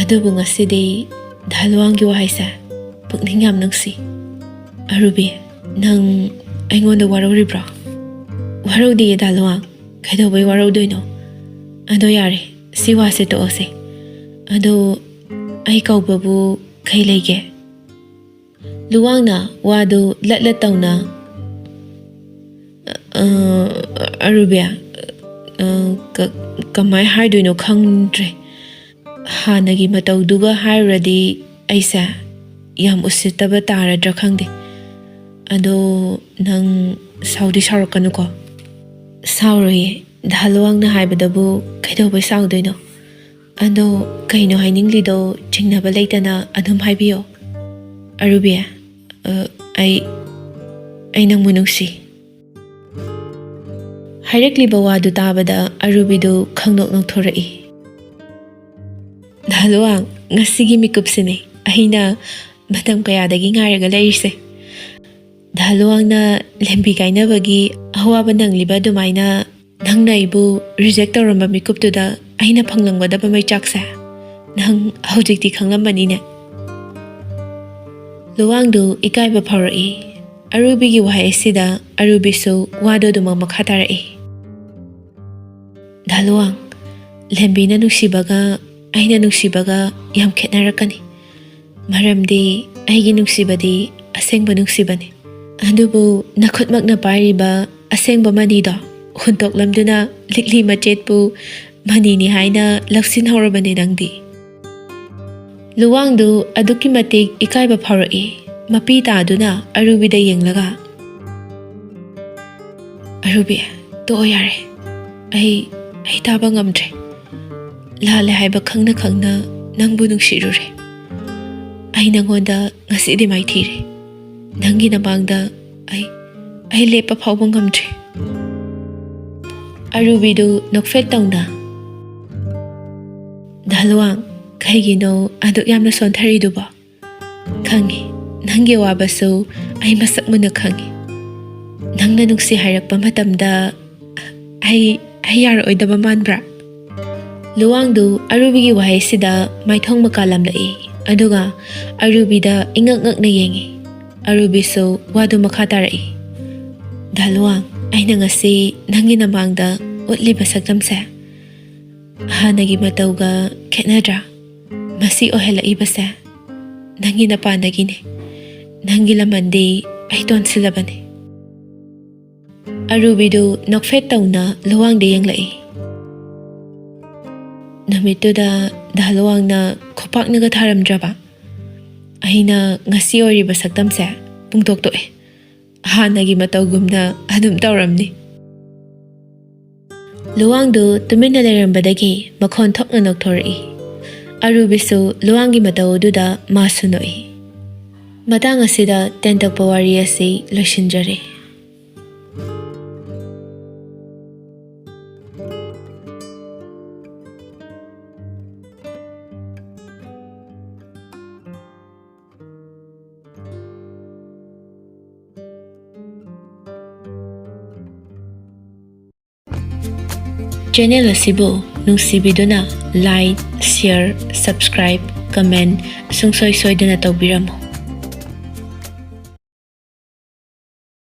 ꯑꯗꯨꯕꯨ ꯉꯁꯤꯗꯤ ꯙꯥꯂꯨꯋꯥꯡꯒꯤ ꯋꯥꯍꯩꯁꯦ ꯄꯨꯛꯅꯤꯡ ꯌꯥꯝ ꯅꯨꯡꯁꯤ꯫ ꯑꯔꯨꯕꯤ, ꯅꯪ ꯑꯩꯉꯣꯟꯗ ꯋꯥꯔꯧꯔꯤꯕ꯭ꯔꯣ? ꯋꯥꯔꯧꯗꯤꯌꯦ ꯙꯥꯂꯨꯋꯥꯡ, ꯀꯩꯗꯧꯕꯩ ꯋꯥꯔꯧꯗꯣꯏꯅꯣ? ꯑꯗꯣ ꯌꯥꯔꯦ, ꯁꯤ ꯋꯥꯁꯦ ꯇꯣꯛꯑꯁꯦ꯫ ꯑꯗꯣ ꯑꯩ ꯀꯧꯕꯕꯨ ꯀꯩ ꯂꯩꯒꯦ? ꯂꯨꯋꯥꯡꯅ ꯋꯥꯗꯨ ꯂꯠ ꯂꯠ ꯇꯧꯅ, "ꯑ, ꯑꯔꯨꯕꯤ, ꯑ, ꯀ-, ꯀꯃꯥꯏ ꯍꯥꯏꯗꯣꯏꯅꯣ ꯈꯪꯗ꯭ꯔꯦ꯫ ꯍꯥꯟꯅꯒꯤ ꯃꯇꯧꯗꯨꯒ ꯍꯥꯏꯔꯨꯔꯗꯤ ꯑꯩꯁꯦ ꯌꯥꯝ ꯎꯁꯤꯠꯇꯕ ꯇꯥꯔꯗ꯭ꯔꯥ ꯈꯪꯗꯦ꯫ ꯑꯗꯣ ꯅꯪ ꯁꯥꯎꯗꯤ ꯁꯥꯎꯔꯛꯀꯅꯨꯀꯣ?" "ꯁꯥꯎꯔꯣꯏꯌꯦ, ꯙꯥꯂꯨꯋꯥꯡꯅ ꯍꯥꯏꯕꯗꯕꯨ ꯀꯩꯗꯧꯕꯩ ꯁꯥꯎꯗꯣꯏꯅꯣ? ꯑꯗꯣ ꯀꯩꯅꯣ ꯍꯥꯏꯅꯤꯡꯂꯤꯗꯣ ꯆꯤꯡꯅꯕ ꯂꯩꯇꯅ ꯑꯗꯨꯝ ꯍꯥꯏꯕꯤꯌꯣ꯫ ꯑꯔꯨꯕꯤ, ꯑ, ꯑꯩ, ꯑꯩ ꯅꯪꯕꯨ ꯅꯨꯡꯁꯤ꯫" ꯍꯥꯏꯔꯛꯂꯤꯕ ꯋꯥꯗꯨ ꯇꯥꯕꯗ ꯑꯔꯨꯕꯤꯗꯨ ꯈꯪꯅꯣꯛ ꯅꯣꯛꯊꯣꯔꯛꯏ꯫ "ꯙꯥꯂꯨꯋꯥꯡ, ꯉꯁꯤꯒꯤ ꯃꯤꯀꯨꯞꯁꯤꯅꯦ ꯑꯩꯅ ꯃꯇꯝ ꯀꯌꯥꯗꯒꯤ ꯉꯥꯏꯔꯒ ꯂꯩꯔꯤꯁꯦ꯫ ꯙꯥꯂꯨꯋꯥꯡꯅ ꯂꯦꯝꯕꯤ ꯀꯥꯏꯅꯕꯒꯤ ꯑꯋꯥꯕ ꯅꯪꯂꯤꯕ ꯑꯗꯨꯃꯥꯏꯅ ꯅꯪꯅ ꯑꯩꯕꯨ reject ꯇꯧꯔꯝꯕ ꯃꯤꯀꯨꯞꯇꯨꯗ ꯑꯩꯅ ꯐꯪꯂꯝꯒꯗꯕ ꯃꯩꯆꯥꯛꯁꯦ ꯅꯪ ꯍꯧꯖꯤꯛꯇꯤ ꯈꯪꯂꯝꯕꯅꯤꯅꯦ꯫" ꯂꯨꯋꯥꯡꯗꯨ ꯏꯀꯥꯏꯕ ꯐꯥꯎꯔꯛꯏ꯫ ꯑꯔꯨꯕꯤꯒꯤ ꯋꯥꯍꯩ ꯑꯁꯤꯗ ꯑꯔꯨꯕꯤꯁꯨ ꯋꯥꯗꯨ ꯑꯗꯨꯃꯛ ꯃꯈꯥ ꯇꯥꯔꯛꯏ꯫ "ꯙꯥꯂꯨꯋꯥꯡ, ꯂꯦꯝꯕꯤꯅ ꯅꯨꯡꯁꯤꯕꯒ ꯑꯩꯅ ꯅꯨꯡꯁꯤꯕꯒ ꯌꯥꯝ ꯈꯦꯠꯅꯔꯛꯀꯅꯤ꯫ ꯃꯔꯝꯗꯤ ꯑꯩꯒꯤ ꯅꯨꯡꯁꯤꯕꯗꯤ ꯑꯁꯦꯡꯕ ꯅꯨꯡꯁꯤꯕꯅꯤ꯫ ꯑꯗꯨꯕꯨ ꯅꯈꯨꯠꯃꯛꯅ ꯄꯥꯏꯔꯤꯕ ꯑꯁꯦꯡꯕ ꯃꯅꯤꯗꯣ ꯍꯨꯟꯇꯣꯛꯂꯝꯗꯨꯅ ꯂꯤꯛꯂꯤ ꯃꯆꯦꯠꯄꯨ ꯃꯅꯤꯅꯤ ꯍꯥꯏꯅ ꯂꯧꯁꯤꯟꯍꯧꯔꯕꯅꯤ ꯅꯪꯗꯤ꯫" ꯂꯨꯋꯥꯡꯗꯨ ꯑꯗꯨꯛꯀꯤ ꯃꯇꯤꯛ ꯏꯀꯥꯏꯕ ꯐꯥꯎꯔꯛꯏ꯫ ꯃꯄꯤ ꯇꯥꯗꯨꯅ ꯑꯔꯨꯕꯤꯗ ꯌꯦꯡꯂꯒ, "ꯑꯔꯨꯕꯤ, ꯇꯣꯛꯑꯣ ꯌꯥꯔꯦ꯫ ꯑꯩ, ꯑꯩ ꯇꯥꯕ ꯉꯝꯗ꯭ꯔꯦ꯫ ꯂꯥꯜꯂꯦ ꯍꯥꯏꯕ ꯈꯪꯅ ꯈꯪꯅ ꯅꯪꯕꯨ ꯅꯨꯡꯁꯤꯔꯨꯔꯦ꯫ ꯑꯩ ꯅꯪꯉꯣꯟꯗ ꯉꯁꯤꯗꯤ ꯃꯥꯏꯊꯤꯔꯦ꯫ ꯅꯪꯒꯤ ꯅꯃꯥꯡꯗ ꯑꯩ, ꯑꯩ ꯂꯦꯞꯄ ꯐꯥꯎꯕ ꯉꯝꯗ꯭ꯔꯦ꯫" ꯑꯔꯨꯕꯤꯗꯨ ꯅꯣꯛꯐꯦꯠ ꯇꯧꯅ, "ꯙꯥꯂꯨꯋꯥꯡ, ꯀꯩꯒꯤꯅꯣ ꯑꯗꯨꯛ ꯌꯥꯝꯅ ꯁꯣꯟꯊꯔꯤꯗꯨꯕꯣ? ꯈꯪꯉꯤ, ꯅꯪꯒꯤ ꯑꯋꯥꯕꯁꯨ ꯑꯩ ꯃꯁꯛ ꯃꯨꯟꯅ ꯈꯪꯉꯤ꯫ ꯅꯪꯅ ꯅꯨꯡꯁꯤ ꯍꯥꯏꯔꯛꯄ ꯃꯇꯝꯗ ꯑꯩ ꯑꯩ ꯌꯥꯔꯛꯑꯣꯏꯗꯕ ꯃꯥꯟꯕ꯭ꯔꯥ? ꯂꯨꯋꯥꯡꯗꯨ ꯑꯔꯨꯕꯤꯒꯤ ꯋꯥꯍꯩꯁꯤꯗ ꯃꯥꯏꯊꯣꯡ ꯃꯀꯥ ꯂꯝꯂꯛꯏ, ꯑꯗꯨꯒ ꯑꯔꯨꯕꯤꯗ ꯏꯉꯛ ꯉꯛꯅ ꯌꯦꯡꯏ꯫ ꯑꯔꯨꯕꯤꯁꯨ ꯋꯥꯗꯨ ꯃꯈꯥ ꯇꯥꯔꯛꯏ꯫ "ꯗꯥ ꯂꯨꯋꯥꯡ, ꯑꯩꯅ ꯉꯁꯤ ꯅꯪꯒꯤ ꯅꯃꯥꯡꯗ ꯎꯠꯂꯤꯕ ꯁꯛꯇꯝꯁꯦ ꯍꯥꯟꯅꯒꯤ ꯃꯇꯧꯒ ꯈꯦꯠꯅꯗ꯭ꯔꯥ? ꯃꯁꯤ ꯑꯣꯏꯍꯜꯂꯛꯏꯕꯁꯦ ꯅꯪꯒꯤ ꯅꯄꯥꯟꯗꯒꯤꯅꯤ꯫ ꯅꯪꯒꯤ ꯂꯃꯟꯗꯤ ꯑꯩ ꯇꯣꯟꯁꯤꯜꯂꯕꯅꯤ꯫" ꯑꯔꯨꯕꯤꯗꯨ ꯅꯣꯛꯐꯦꯠ ꯇꯧꯅ ꯂꯨꯋꯥꯡꯗ ꯌꯦꯡꯂꯛꯏ꯫ ꯅꯨꯃꯤꯠꯇꯨꯗ ꯗꯥ ꯂꯨꯋꯥꯡꯅ ꯈꯨꯄꯥꯛꯅꯒ ꯊꯥꯔꯝꯗ꯭ꯔꯕ, ꯑꯩꯅ ꯉꯁꯤ ꯑꯣꯏꯔꯤꯕ ꯁꯛꯇꯝꯁꯦ ꯄꯨꯡꯇꯣꯛ ꯇꯣꯛꯑꯦ꯫ ꯍꯥꯟꯅꯒꯤ ꯃꯇꯧꯒꯨꯝꯅ ꯑꯗꯨꯝ ꯇꯧꯔꯝꯅꯤ꯫ ꯂꯨꯋꯥꯡꯗꯨ ꯇꯨꯃꯤꯟꯅ ꯂꯩꯔꯝꯕꯗꯒꯤ ꯃꯈꯣꯟ ꯊꯣꯛꯅ ꯅꯣꯛꯊꯣꯔꯛꯏ꯫ ꯑꯔꯨꯕꯤꯁꯨ ꯂꯨꯋꯥꯡꯒꯤ ꯃꯇꯧ ꯑꯗꯨꯗ ꯃꯥꯁꯨ ꯅꯣꯛꯏ꯫ ꯃꯇꯥꯡ ꯑꯁꯤꯗ ꯇꯦꯟꯇꯛꯄ ꯋꯥꯔꯤ ꯑꯁꯤ ꯂꯣꯏꯁꯤꯟꯖꯔꯦ꯫ ꯆꯦꯅꯦꯜ ꯑꯁꯤꯕꯨ ꯅꯨꯡꯁꯤꯕꯤꯗꯨꯅ like, share, subscribe, comment ꯁꯨꯡꯁꯣꯏ ꯁꯣꯏꯗꯅ ꯇꯧꯕꯤꯔꯝꯃꯨ꯫